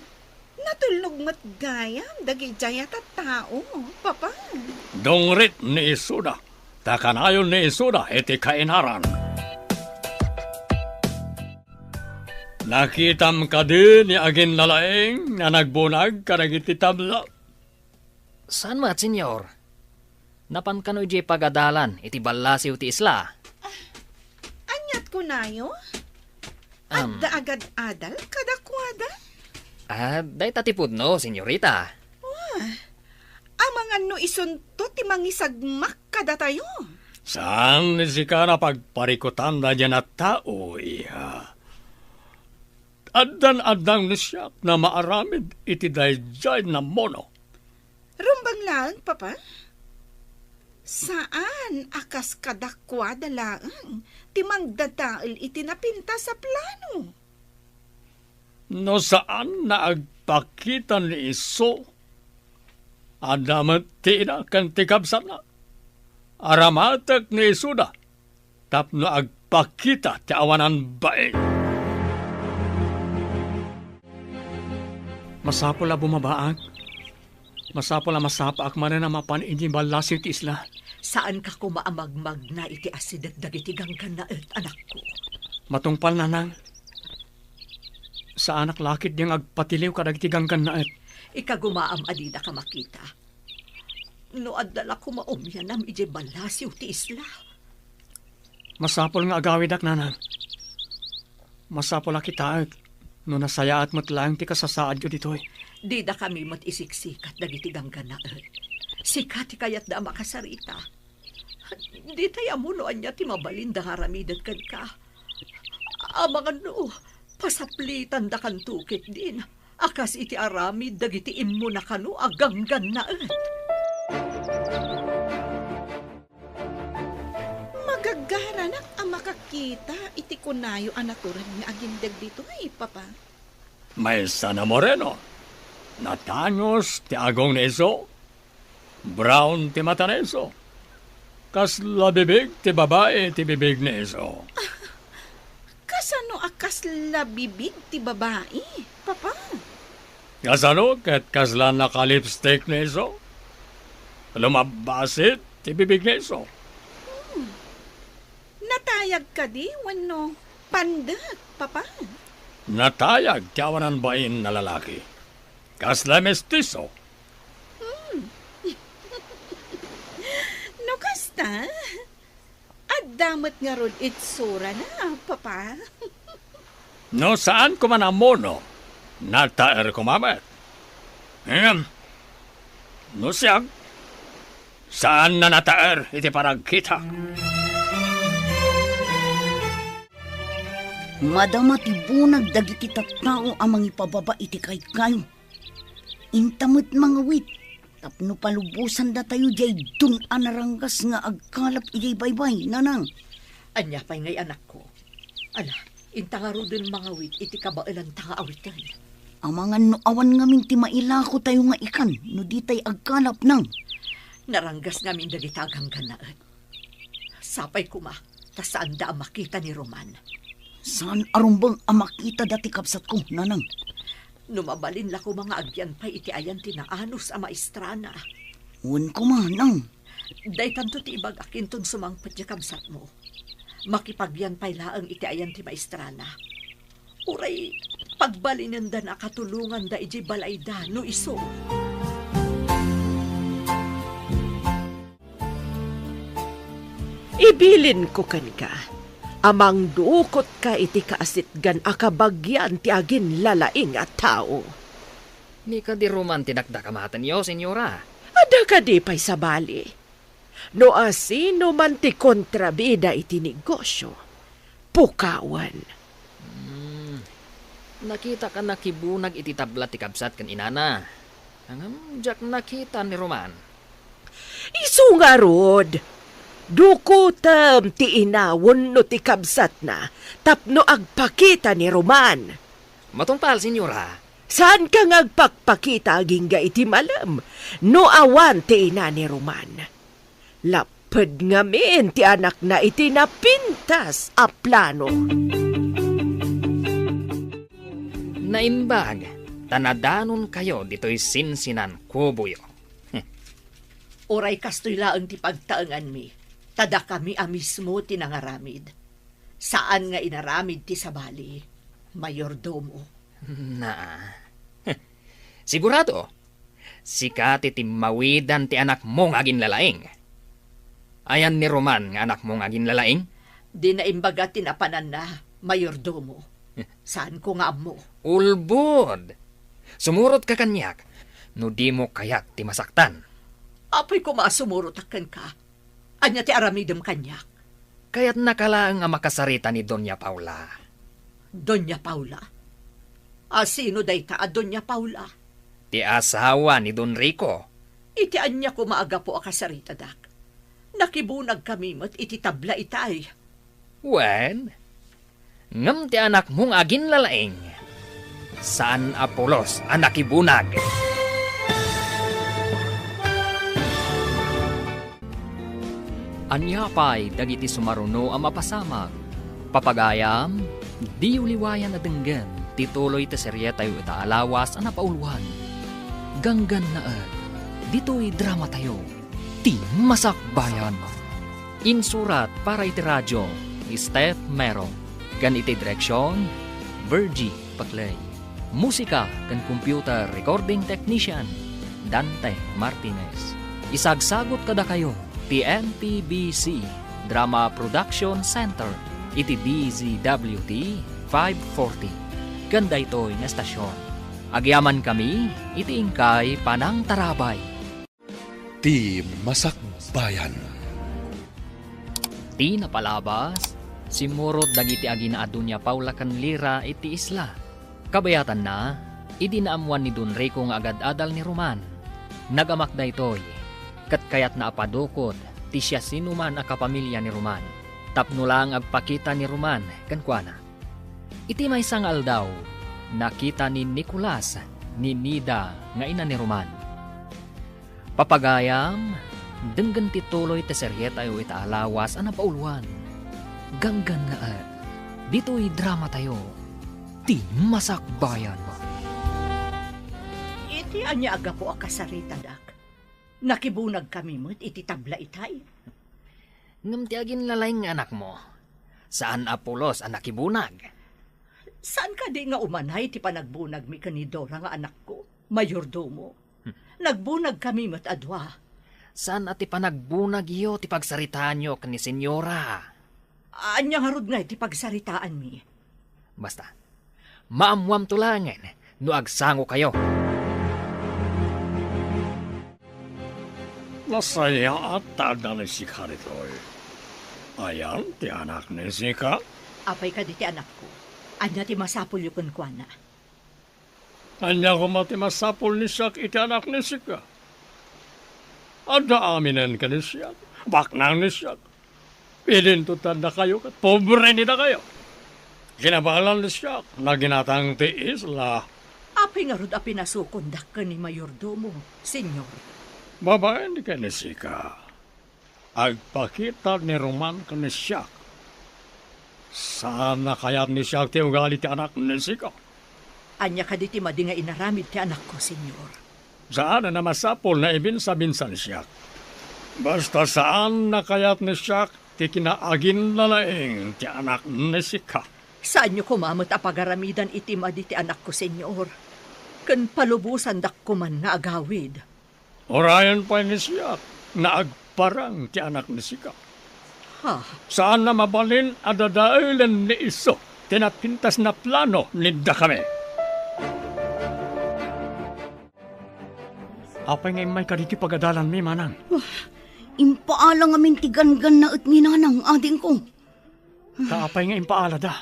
natulnog met gayam dagidiay a tattao, Papa. Dungrit ni Isuda, ta kanayon ni Isuda iti kainaran. Nakitam kadi ni aginnalaing a nagbunag kadagiti tabla? Saan met, Senyor. Napan kano idiay pagadalan iti ballasiw ti isla? Ah, aniat kunayo? Am. Adda agad-adal kadakuada? Ah, dayta ti pudno, senyorita. Wah, amangan no isunto ti mangisagmak kadatayo. Saan ni sika a pagparikutanda diay a tao, iha. Addan-addang ni siak a maaramid iti daydiay a mono. Rumbeng laeng, Papa. Saan a kas kadakuada laeng ti mangdadael iti napintas a plano. No saan a agpakita ni isu, adda met ti ina ken ti kabsatna. Aramatek ni isuda tapno agpakita ti awanan bain. Masapul a bumabaak. Masapul a masapaak manen a mapan idiay ballasiw ti isla. Saanka koma a magmagna iti asideg dagiti ganggannaet, anakko. Matungpal, nanang. Saanak la ketdi nga agpatiliw kadagiti ganggannaet. Ikagumaam a didak a makita. No adda la koma umianam idiay ballasiw ti isla. Masapul nga agawidak, nanang. Masapul a kitaek. No nasayaat met laeng ti kasasaadyo ditoy. Didakami met isiksikat dagiti ganggannaet. Sika ti kayatda a makasarita. Ditay ammo no ania ti mabalinda nga aramiden kenka. Amangan no, pasaplitandakanto ketdin a kas iti aramid dagiti immuna kano a ganggannaet. Magagaranak a makakita iti kunayo a natured nga agindeg ditoy, Papa. Maysa a moreno. Natangos ti agong ni isu. Brown ti mata ni isu. Kasla bibig ti babai ti bibig ni isu. Kasano a kasla bibig ti babai, Papa? Kasano ket kasla nakalipstick ni isu? Lumabbasit ti bibig ni isu. Hmm. Natayag kadi wenno pandek, Papa? Natayag ti awanan bain a lalaki. Kasla mestiso. Hmm. No kasta, adda met ngarud itsurana, Papa. No saan koma a mono, nataer koma met. Ngem, no siak, saan a nataer iti panagkita. Madama ti bunag dagiti tattao a mangipababa iti kaykayo. Inta met mangawit tapno palubosandatayo diay dun a naranggas nga agkalap idiay baybay, Nanang. Ania pay ngay, anakko? Ala, inta ngaruden mangawit iti kabaelanta nga awiten. Amangan no awan ngamin ti mailakotayo nga ikan no ditay agkalap, Nang. Naranggas ngamin dagita a ganggannaet. Sapay koma, ta saanda a makita ni Roman. Saan a rumbeng a makitada ti kabsatko, Nanang. No mabalin la koma nga agyan pay iti ayan ti naanus a maestrana. Wen koma, Nang. Daytanto ti ibagak inton sumangpet ti kabsatmo. Makipagyan pay laeng iti ayan ti maestrana. Uray pagbalinendana a katulonganda idiay balayda no isu. Ibilinko kenka a mangdukotka iti kaasitgan a kabagian ti aginlalaing a tao. Ni kadi Roman ti dakdakamatenyo, Senyora? Adda kadi pay sabali? No asino man ti kontrabida iti negosio, pukawen. Hmm. Nakitak a nakibunag iti tabla ti kabsat ken inana. Ngem diak nakita ni Roman. Isu ngarud, dukotem ti ina wenno ti kabsatna tapno agpakita ni Roman. Matungpal, Senyora. Saanka nga agpakpakita agingga iti malem no awan ti ina ni Roman. Lapped ngamin ti anakna iti napintas a plano. Naimbag ta nadanonkayo ditoy sinsinan kuboyo. Uray kastoy laeng ti pagtaenganmi, ta dakami a mismo ti nangaramid. Saan nga inaramid ti sabali, mayordomo. Naa. Sigurado, sika ti timmawidan ti anakmo nga aginlalaing. Ayan ni Roman nga anakmo nga aginlalaing? Di naimbaga ti napananna, mayordomo. Saanko nga ammo. Ulbod! Sumurotka kaniak no dimo kayat ti masaktan. Apay koma a sumurotak kenka. Ania ti aramidem kaniak? Kayatnaka laeng a makasarita ni Doña Paula. Doña Paula? A sino dayta a Doña Paula? Ti asawa ni Don Rico. Iti ania koma a gapu a kasaritadak? Nakibunagkami met iti tabla itay. Wen, ngem ti anakmo nga aginlalaing, saan a pulos a nakibunag. Ania pay dagiti sumaruno a mapasamak? Papagayam, diyo liwayan a denggen ti tuloy ti serietayo ita a lawas a napauluan. Ganggannaet, ditoy dramatayo. Ti Masakbayan. Insurat para iti radio ni Steph Mero, ken iti direksion, Virgie Paclay. Musika ken computer recording technician, Dante Martinez. Isagsagut kadakayo ti M P B C Drama Production Center iti D Z W T five forty. ken daytoy nga estasion. Agyamankami iti inkay panangtarabay. Ti Masakbayan. Ti napalabas, simmurot dagiti agina a Doña Paula ken Lira iti isla. Kabayatanna, idi naammuan ni Don Rico nga agad-adal ni Roman, nagamak daytoy, ket kayatna a padukod ti siasinoman a kapamilya ni Roman, tapno laeng agpakita ni Roman kenkuana. Iti maysa nga aldaw, nakita ni Nicolas ni Nida nga ina ni Roman. Papagayam, denggen ti tuloy ti serietayo ita a lawas a napauluan. Ganggannaet, ditoy dramatayo, ti Masakbayan. Iti ania a gapu a kasaritadak? Nakibunagkami met iti tabla itay. Ngem ti aginlalaing nga anakmo, saan a pulos a nakibunag. Saan kadi nga umanay ti panagbunagmi ken ni Dora nga anakko, mayordomo? Nagbunagkami met a dua. Saan a ti panagbunagyo ti pagsaritaanyo ken ni Senyora? Ania ngarud ngay ti pagsaritaanmi? Basta, maammuamto laengen no agsangokayo. Nasayaat ta adda ni Sika ditoy. Ayan ti anak ni Sika? Apay kadi ti anakko? Ania ti masapulyo kenkuana? Ania koma ti masapul ni Siak iti anak ni Sika? Adda aminen ken ni Siak. Baknang ni Siak. Idinto ti addakayo ket pobre ni dakayo. Kinabalan ni Siak, naginatang ti isla. Apay ngarud a pinasukondak ken ni mayordomo, Señor? Babaen ken ni Sika. Agpakita ni Roman ken ni Siak. Saan a kayat ni Siak ti ugali ti anak ni Sika. Ania kadi ti madi nga inaramid ti anakko, Señor? Saan a masapul nga ibinsa-binsa ni Siak. Basta saan a kayat ni Siak ti kinaaginlalaing ti anak ni Sika. Saanyo koma met a pagaramidan iti madi ti anakko, Señor, ken palubosandak koman nga agawid. Urayen pay ni Siak nga agparang ti anak ni Sika. Ha? Saan a mabalin a dadaelen ni isu ti napintas nga plano ni dakami. Apay nga immay kaditi pagadalanmi, manang? Wah, impaala ngamin ti ganggannaet ni nanang, adingko. Ta apay nga impaalada?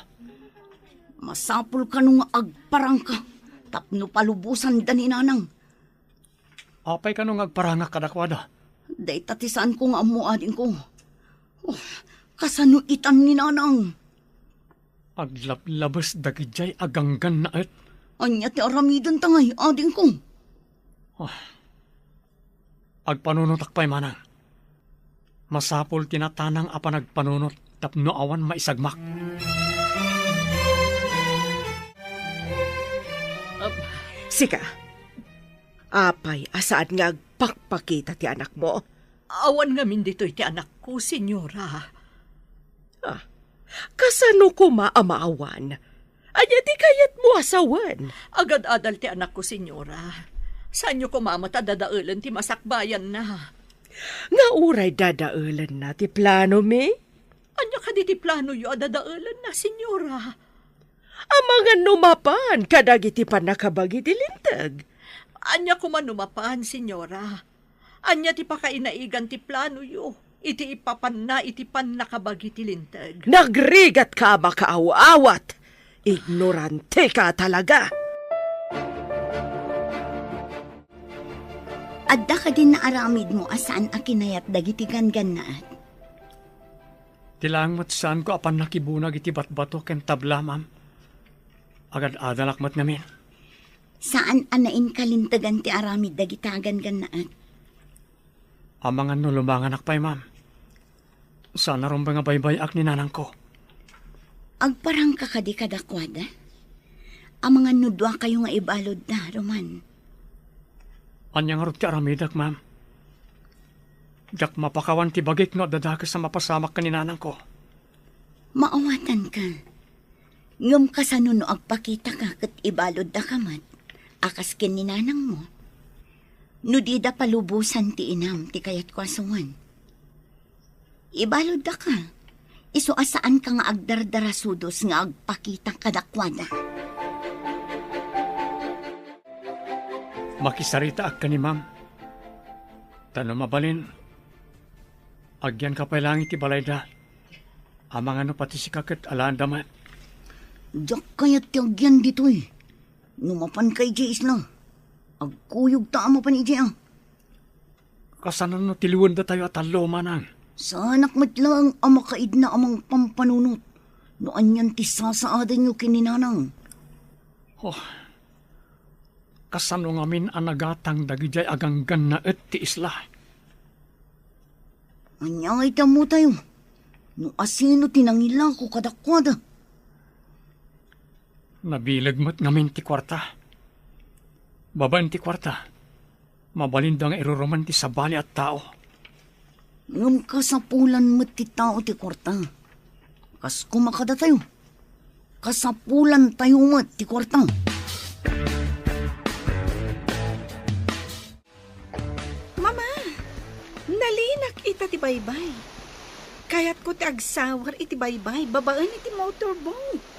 Masapul kano nga agparangka tapno palubosanda ni nanang. Apay kano nga agparangak kadakuada? Dayta ti saanko nga ammo, adingko. Oh, kasano itan ni nanang? Aglablabes dagidiay a ganggannaet. Ania ti aramidenta ngay, adingko? Ah. Agpanunotak pay manang. Masapul ti natanang a panagpanunot tapno awan maisagmak. Sika, apay a saan nga agpakpakita ti anakmo? Awan ngamin ditoy ti anakko, Señora. Ah, kasano koma a maawan? Ania ti kayatmo a sawen? Agad-adal ti anakko, Señora. Saanyo koma met a dadaelen ti masakbayanna. Nga uray dadaelenna ti planomi? Ania kadi ti planoyo a dadaelenna, Señora? Amangan no mapan kadagiti pannakabagi ti Linteg. Ania koma no mapan, Señora? Ania ti pakainaigan ti planoyo iti ipapanna iti pannakabagi ti Linteg? Nagrigatka a makaaw-awat! Ignoranteka talaga! Adda kadin naaramidmo a saan a kinayat dagiti ganggannaet? Ti laeng met saanko a pannakibunag iti batbato ken tabla, ma'am. Agad-adalak met ngamin. Saan a nainkalintegan ti aramid dagita a ganggannaet. Amangan no lumanganak pay, ma'am. Saan a rumbeng a baybay-ak ni nanangko. Agparangka kadi kadakuada? Amangan no duakayo nga ibaludda, Roman. Ania ngarud ti aramidek, ma'am? Diak mapakawan ti bagik no adda dakes a mapasamak ken ni nanangko. Maawatanka. Ngem kasano no agpakitaka ket ibaluddaka met a kas ken ni nanangmo? No dida palubosan ti inam ti kayatko a sawen. Ibaluddaka, isu a saanka nga agdardarasudos nga agpakita kadakuada. Makisaritaak ken ni Ma'am. Ta no mabalin, agyanka pay laeng iti balayda. Amangan no pati sika ket alaenda met. Diak kayat ti agyan ditoy. No mapanka idiay isla, agkuyogta a mapan idiay a. Kasano no tiliwendatayo a tallo, Manang? Saanak met laeng a makaidna a mangpampanunot no anian ti sasaadenyo ken ni Nanang. Oh, kasano ngamin a nagatang dagidiay a ganggannaet ti isla? Ania nga iti ammotayo no asino ti nangilako kadakuada? Nabileg met ngamin ti kuarta. Babaen ti kuarta, mabalinda nga iruruman ti sabali a tao. Ngem kasapulan met ti tao ti kuarta. Kas koma kadatayo, kasapulantayo met ti kuarta. Mama, nalinak ita ti baybay. Kayatko ti agsawar iti baybay babaen iti motorboat.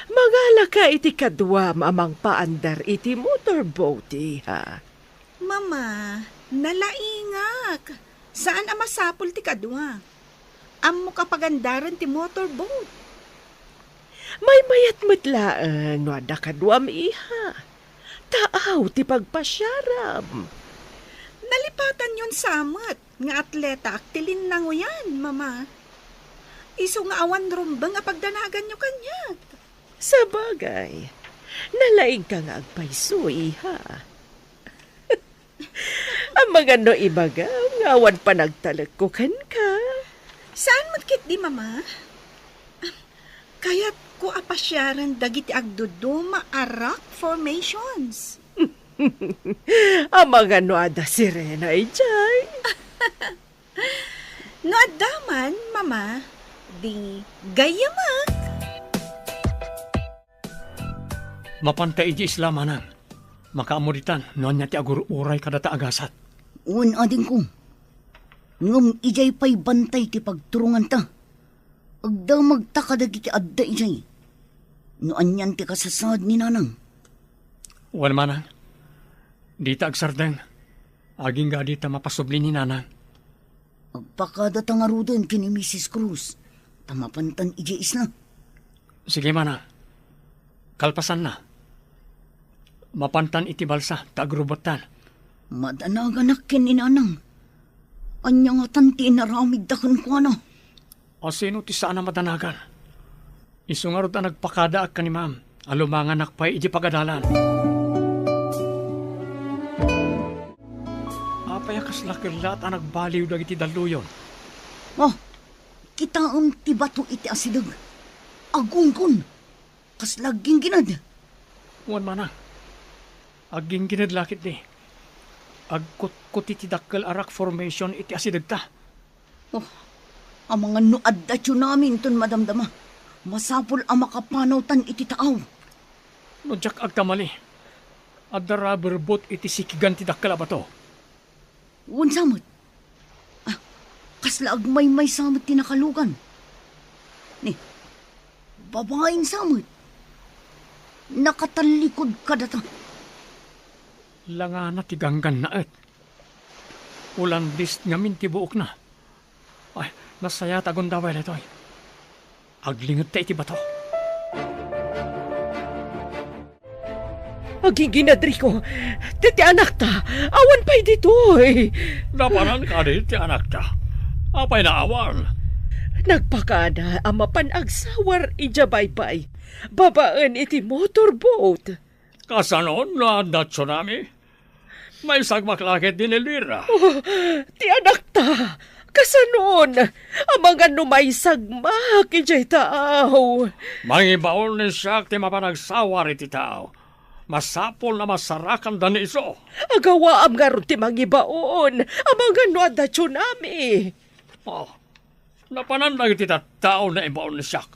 Mangalaka iti kaduam a mangpaandar iti motorboat, iha. Mama, nalaingak. Saan a masapul ti kadua. Ammok a pagandaren ti motorboat. Maymayat met laeng no adda kaduam, iha. Taaw ti pagpasiaram. Nalipatanyon sa met nga atletaak ti linnangoyan, Mama. Isu nga awan rumbeng a pagdanaganyo kaniak. Sabagay, nalaingka nga agpayso, iha. Amangan no ibagam nga awan panagtalekko kenka. Saan met ketdi, Mama? Kayatko a pasiaren dagiti agduduma a rock formations. Amangan no adda sirena idiay. No adda man, Mama, di gayyamak. Mapanta idiay isla, Manang. Makaammo ditan no ania ti agur-uray kadata a gasat. Wen, adingko. Ngem idiay pay bantay ti pagturonganta. Agdamagta kadagiti adda idiay. No anian ti kasasaad ni Nanang. Wen, Manang. Dita agsardeng. Agingga dita mapasubli ni Nanang. Agpakadata ngaruden ken ni Misis Cruz, ta mapantan idiay isla. Sige, Manang. Kalpasanna, mapantan iti balsa ta agrubettan. Madanaganak ken ni Nanang. Ania ngatan ti inaramidda kenkuana? Asino ti saan a madanagan? Isu ngarud a nagpakadaak ken ni Ma'am a lumanganak pay iti pagadalan. Apay a kasla kellat a nagbaliw dagiti dalluyon? Oh, kitaem ti bato iti asideg. Agunggon. Kasla agginggined. Wen, Manang. Agginggined la ketdi. Agkutkuti ti dakkel a rock formation iti asidegta. Oh, amangan no adda tsunami inton madamdama. Masapul a makapanawtan iti taaw. No diak agkamali, adda rubber boat iti sikigan ti dakkel a bato. Wen sa met. Ah, kasla agmaymaysa met ti nakalugan. Ni, babaen sa met. Nakatallikod kadata. Langana ti ganggannaet. Ulandis ngamin ti buokna. Ay, nasayaat a gundaway daytoy. Aglingedta iti bato. Agingined, Rico, ti, ti anakta, awan pay ditoy. Napanan kadi ti anakta? Apay naawan? Nagpakada a mapan agsawar idiay baybay, babaen iti motorboat. Kasanon no adda tsunami? Maisagmak la ketdi ni Elvira. Oh, ti anakta, kasanon? Amangan no maisagmak idiay taaw. Mangibaon ni siak ti mapan agsawar iti taaw. Masapul a masarakanda ni isu. Agawaam ngarud ti mangibaon. Amangan no adda tsunami. Oh, napanan dagiti tattao naibaon ni siak.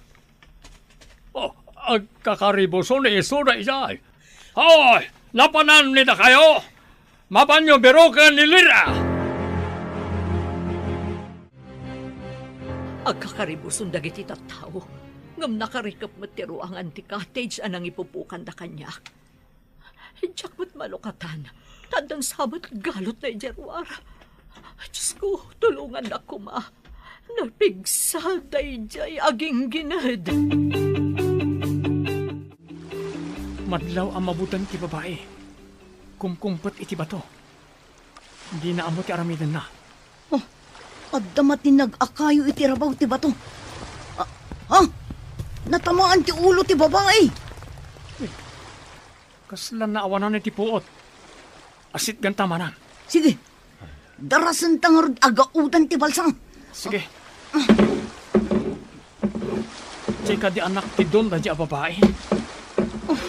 Oh, agkakaribuson ni isuda idiay. Hoy, napanan ni dakayo? Mapanyo biroken ni Elvira! Agkakaribuson dagiti tattao, ngem nakarikep met ti ruangan ti cottage a nangipupokanda kaniak. Diak met malukatan, ta addan sa met galotna idiay ruar. Diosko, tulongannak koma. Napigsa daydiay aginggined. Madlaw a mabuteng ti babai. Kumkumpet iti bato. Dina ammo ti aramidenna. Oh, adda matinag a kayo iti rabaw ti bato. Ah, ha? Natamaan ti ulo ti babai. Kasla naawanan iti puot. Asitganta, manang. Sige. Darasenta ngarud a gaodan ti balsa. Sige. Diay kadi a naktidon daydiay a babai? Oh,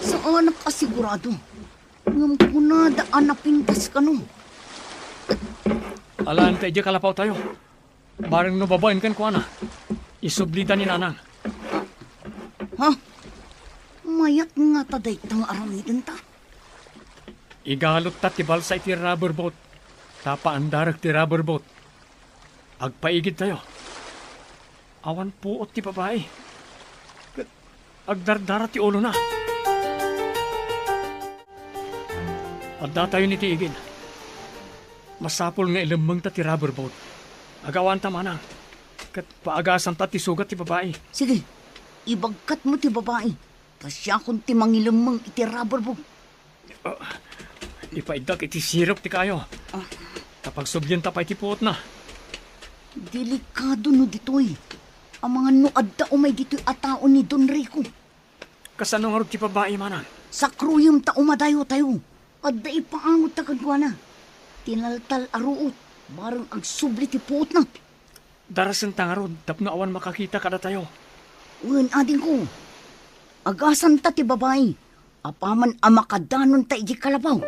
saanak a sigurado. Ngem kunada a napintas kano. Alaenta idiay kalapawtayo. Bareng no babaen kenkuana, isublita ni nanang. Ha? Mayat ngata dayta nga aramidenta? Igalotta ti balsa iti rubber boat. Ta paandarek ti rubber boat. Agpaigidtayo. Awan puot ti babai. Ket agdardara ti ulona. Addatayon iti igid. Masapul nga ilemmengta ti rubber boat. Agawanta, manang. Ket paagasanta ti sugat ti babai. Sige, ibagkatmo ti babai. Ta siakon ti mangilemmeng iti rubber boat. Ah, ipaiddak iti sirok ti kayo. Ah. Ta pagsublienta pay ti puotna. Delikado no ditoy. Amangan no adda umay ditoy a tao ni Don Rico. Kasano ngarud ti babai, manang? Sakruyem ta umadayo tayo. Adda ipaangotta kenkuana. Tinaltal a ruot, bareng agsubli ti puotna. Darasenta ngarud tapno awan makakita kadatayo. Wen, adingko. Agasanta ti babai. Apaman a makadanonta idiay kalapaw.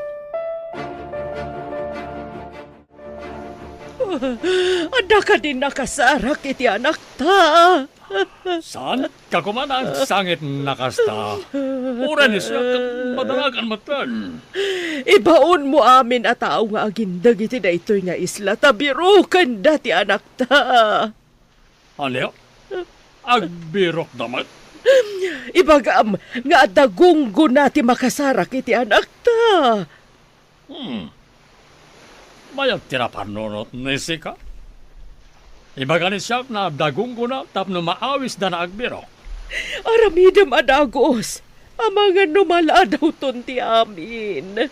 Adda kadi nakasarak iti anakta? Saan? Kakuman, sangit na kasta. Uray ni siak, madaragan met. Ibaonmo amin a tao nga agindeg iti daytoy nga isla ta birokenda ti anakta. Ania? Agbirokda met? Ibagam nga adda gunggona ti makasarak iti anakta. Hmm. Mayat ti napannunot ni Sika. Ibaga ni siak nga adda gunggona tapno maawisda nga agbirok. Aramidem a dagus. Amangan no maladawton ti amin.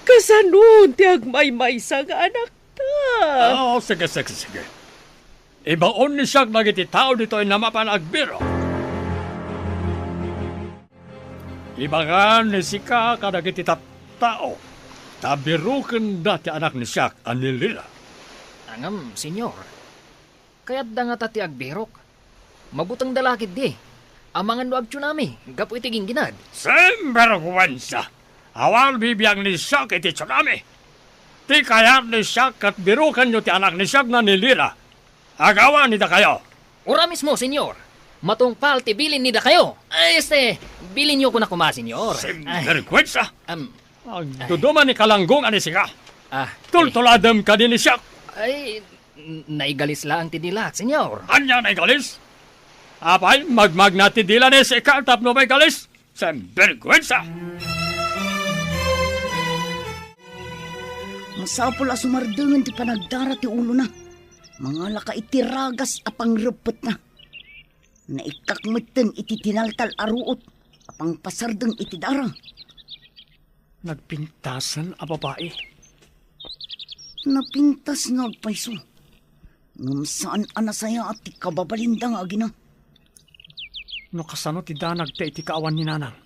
Kasanon ti agmaymaysa nga anakta? Ah, sige, sige, sige. Ibaon ni siak dagiti tao ditoy nga mapan agbirok. Ibaga ni Sika kadagiti tattao ta birokenda ti anak ni siak a ni Lila. Ngem, Señor, kayatda ngata ti agbirok? Mabutengda la ketdi. Amangan no agtsunami gapu iti gingginad. Sinberguensa! Awan bibiang ni siak iti tsunami. Ti kayat ni siak ket birokenyo ti anak ni siak nga ni Lila. Agawan ni dakayo. Ura mismo, Señor. Matungpal ti bilin ni dakayo. Ay, este, bilinyo koma, Señor. Ay. Sinberguensa! Am, Agduduma ni kalanggongan ni Sika. Ah, tultuladem kadi ni siak. Ay, n-, naigalis laeng ti dilak, Señor. Ania naigalis? Apay, magmagna ti dila ni Sika tapno maigalis? Sinberguensa! Masapul a sumardengen ti panagdara ti ulona. Mangalaka iti ragas a pangreppetna. Naikkak metten iti tinaltal a ruot a pangpasardeng iti dara. Nagpintasen a babai. Napintas nga agpayso. Ngem saan a nasayaat ti kababalinda nga agina. No kasano ti danagda iti kaawan ni Nanang,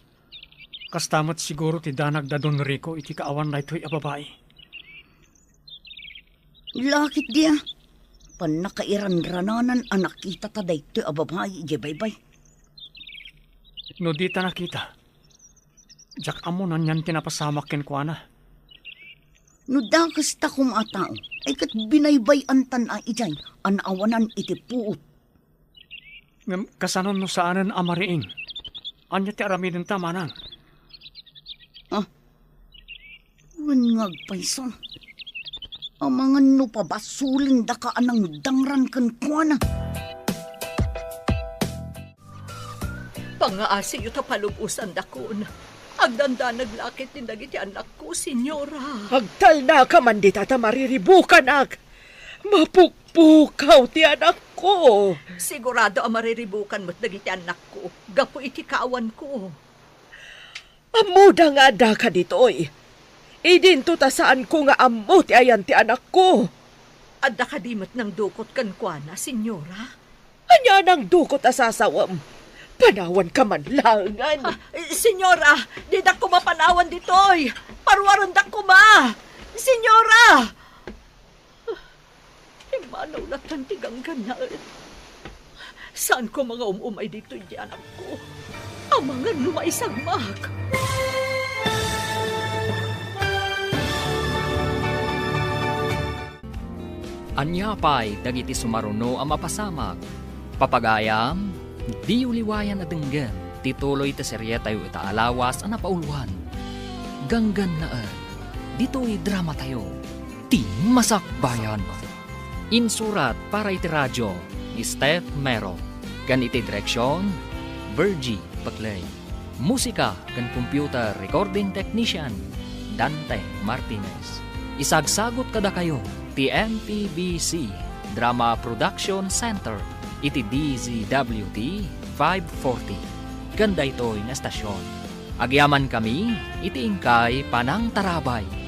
kasta met siguro ti danagda Don Rico iti kaawan daytoy a babai. Lakit dia, pannakairanrananan a nakitata daytoy a babai idiay baybay. No dita nakita, diak ammo no anian ti napasamak kenkuana. No dakes ta koma a tao, ay ket binaybay-antan a idiay a naawanan iti puot. Ngem kasano no saanen a mariing? Ania ti aramidenta, manang? Ah, wen nga agpayso. Amangan no pabasolendaka a nangdangran kenkuana. Pangaasiyo ta palubosandakon. Agdandanag la ketdin dagiti annakko, Senyora. Agtalnaka man dita ta mariribukanak. Mapukpukaw ti anakko. Sigurado a mariribukan met dagiti annakko gapu iti kaawanko. Ammoda nga addaka ditoy. Idinto ta saanko nga ammo ti ayan ti anakko. Adda kadi met nangdukot kenkuana, Senyora? Ania nangdukot a sasawem? Panawanka man laengen. Ah, Senyora, didak koma panawan ditoy. Paruarendak koma. Senyora! Immanaw lattan ti ganggannaet. Saan koma nga um-umay ditoy ti anakko? Amangan no maisagmak. Ania pay dagiti sumaruno a mapasamak? Papagayam, diyo liwayan a denggen ti tuloy ti serietayo ita a lawas a napauluan. Ganggannaet, ditoy dramatayo, ti Masakbayan. Insurat para iti radio ni Steph Mero, ken iti direksion, Virgie Peclay. Musika ken computer recording technician, Dante Martinez. Isagsagot kadakayo ti M P B C Drama Production Center iti D Z W T five forty ken daytoy nga estasion. Agyamankami iti inkay panangtarabay.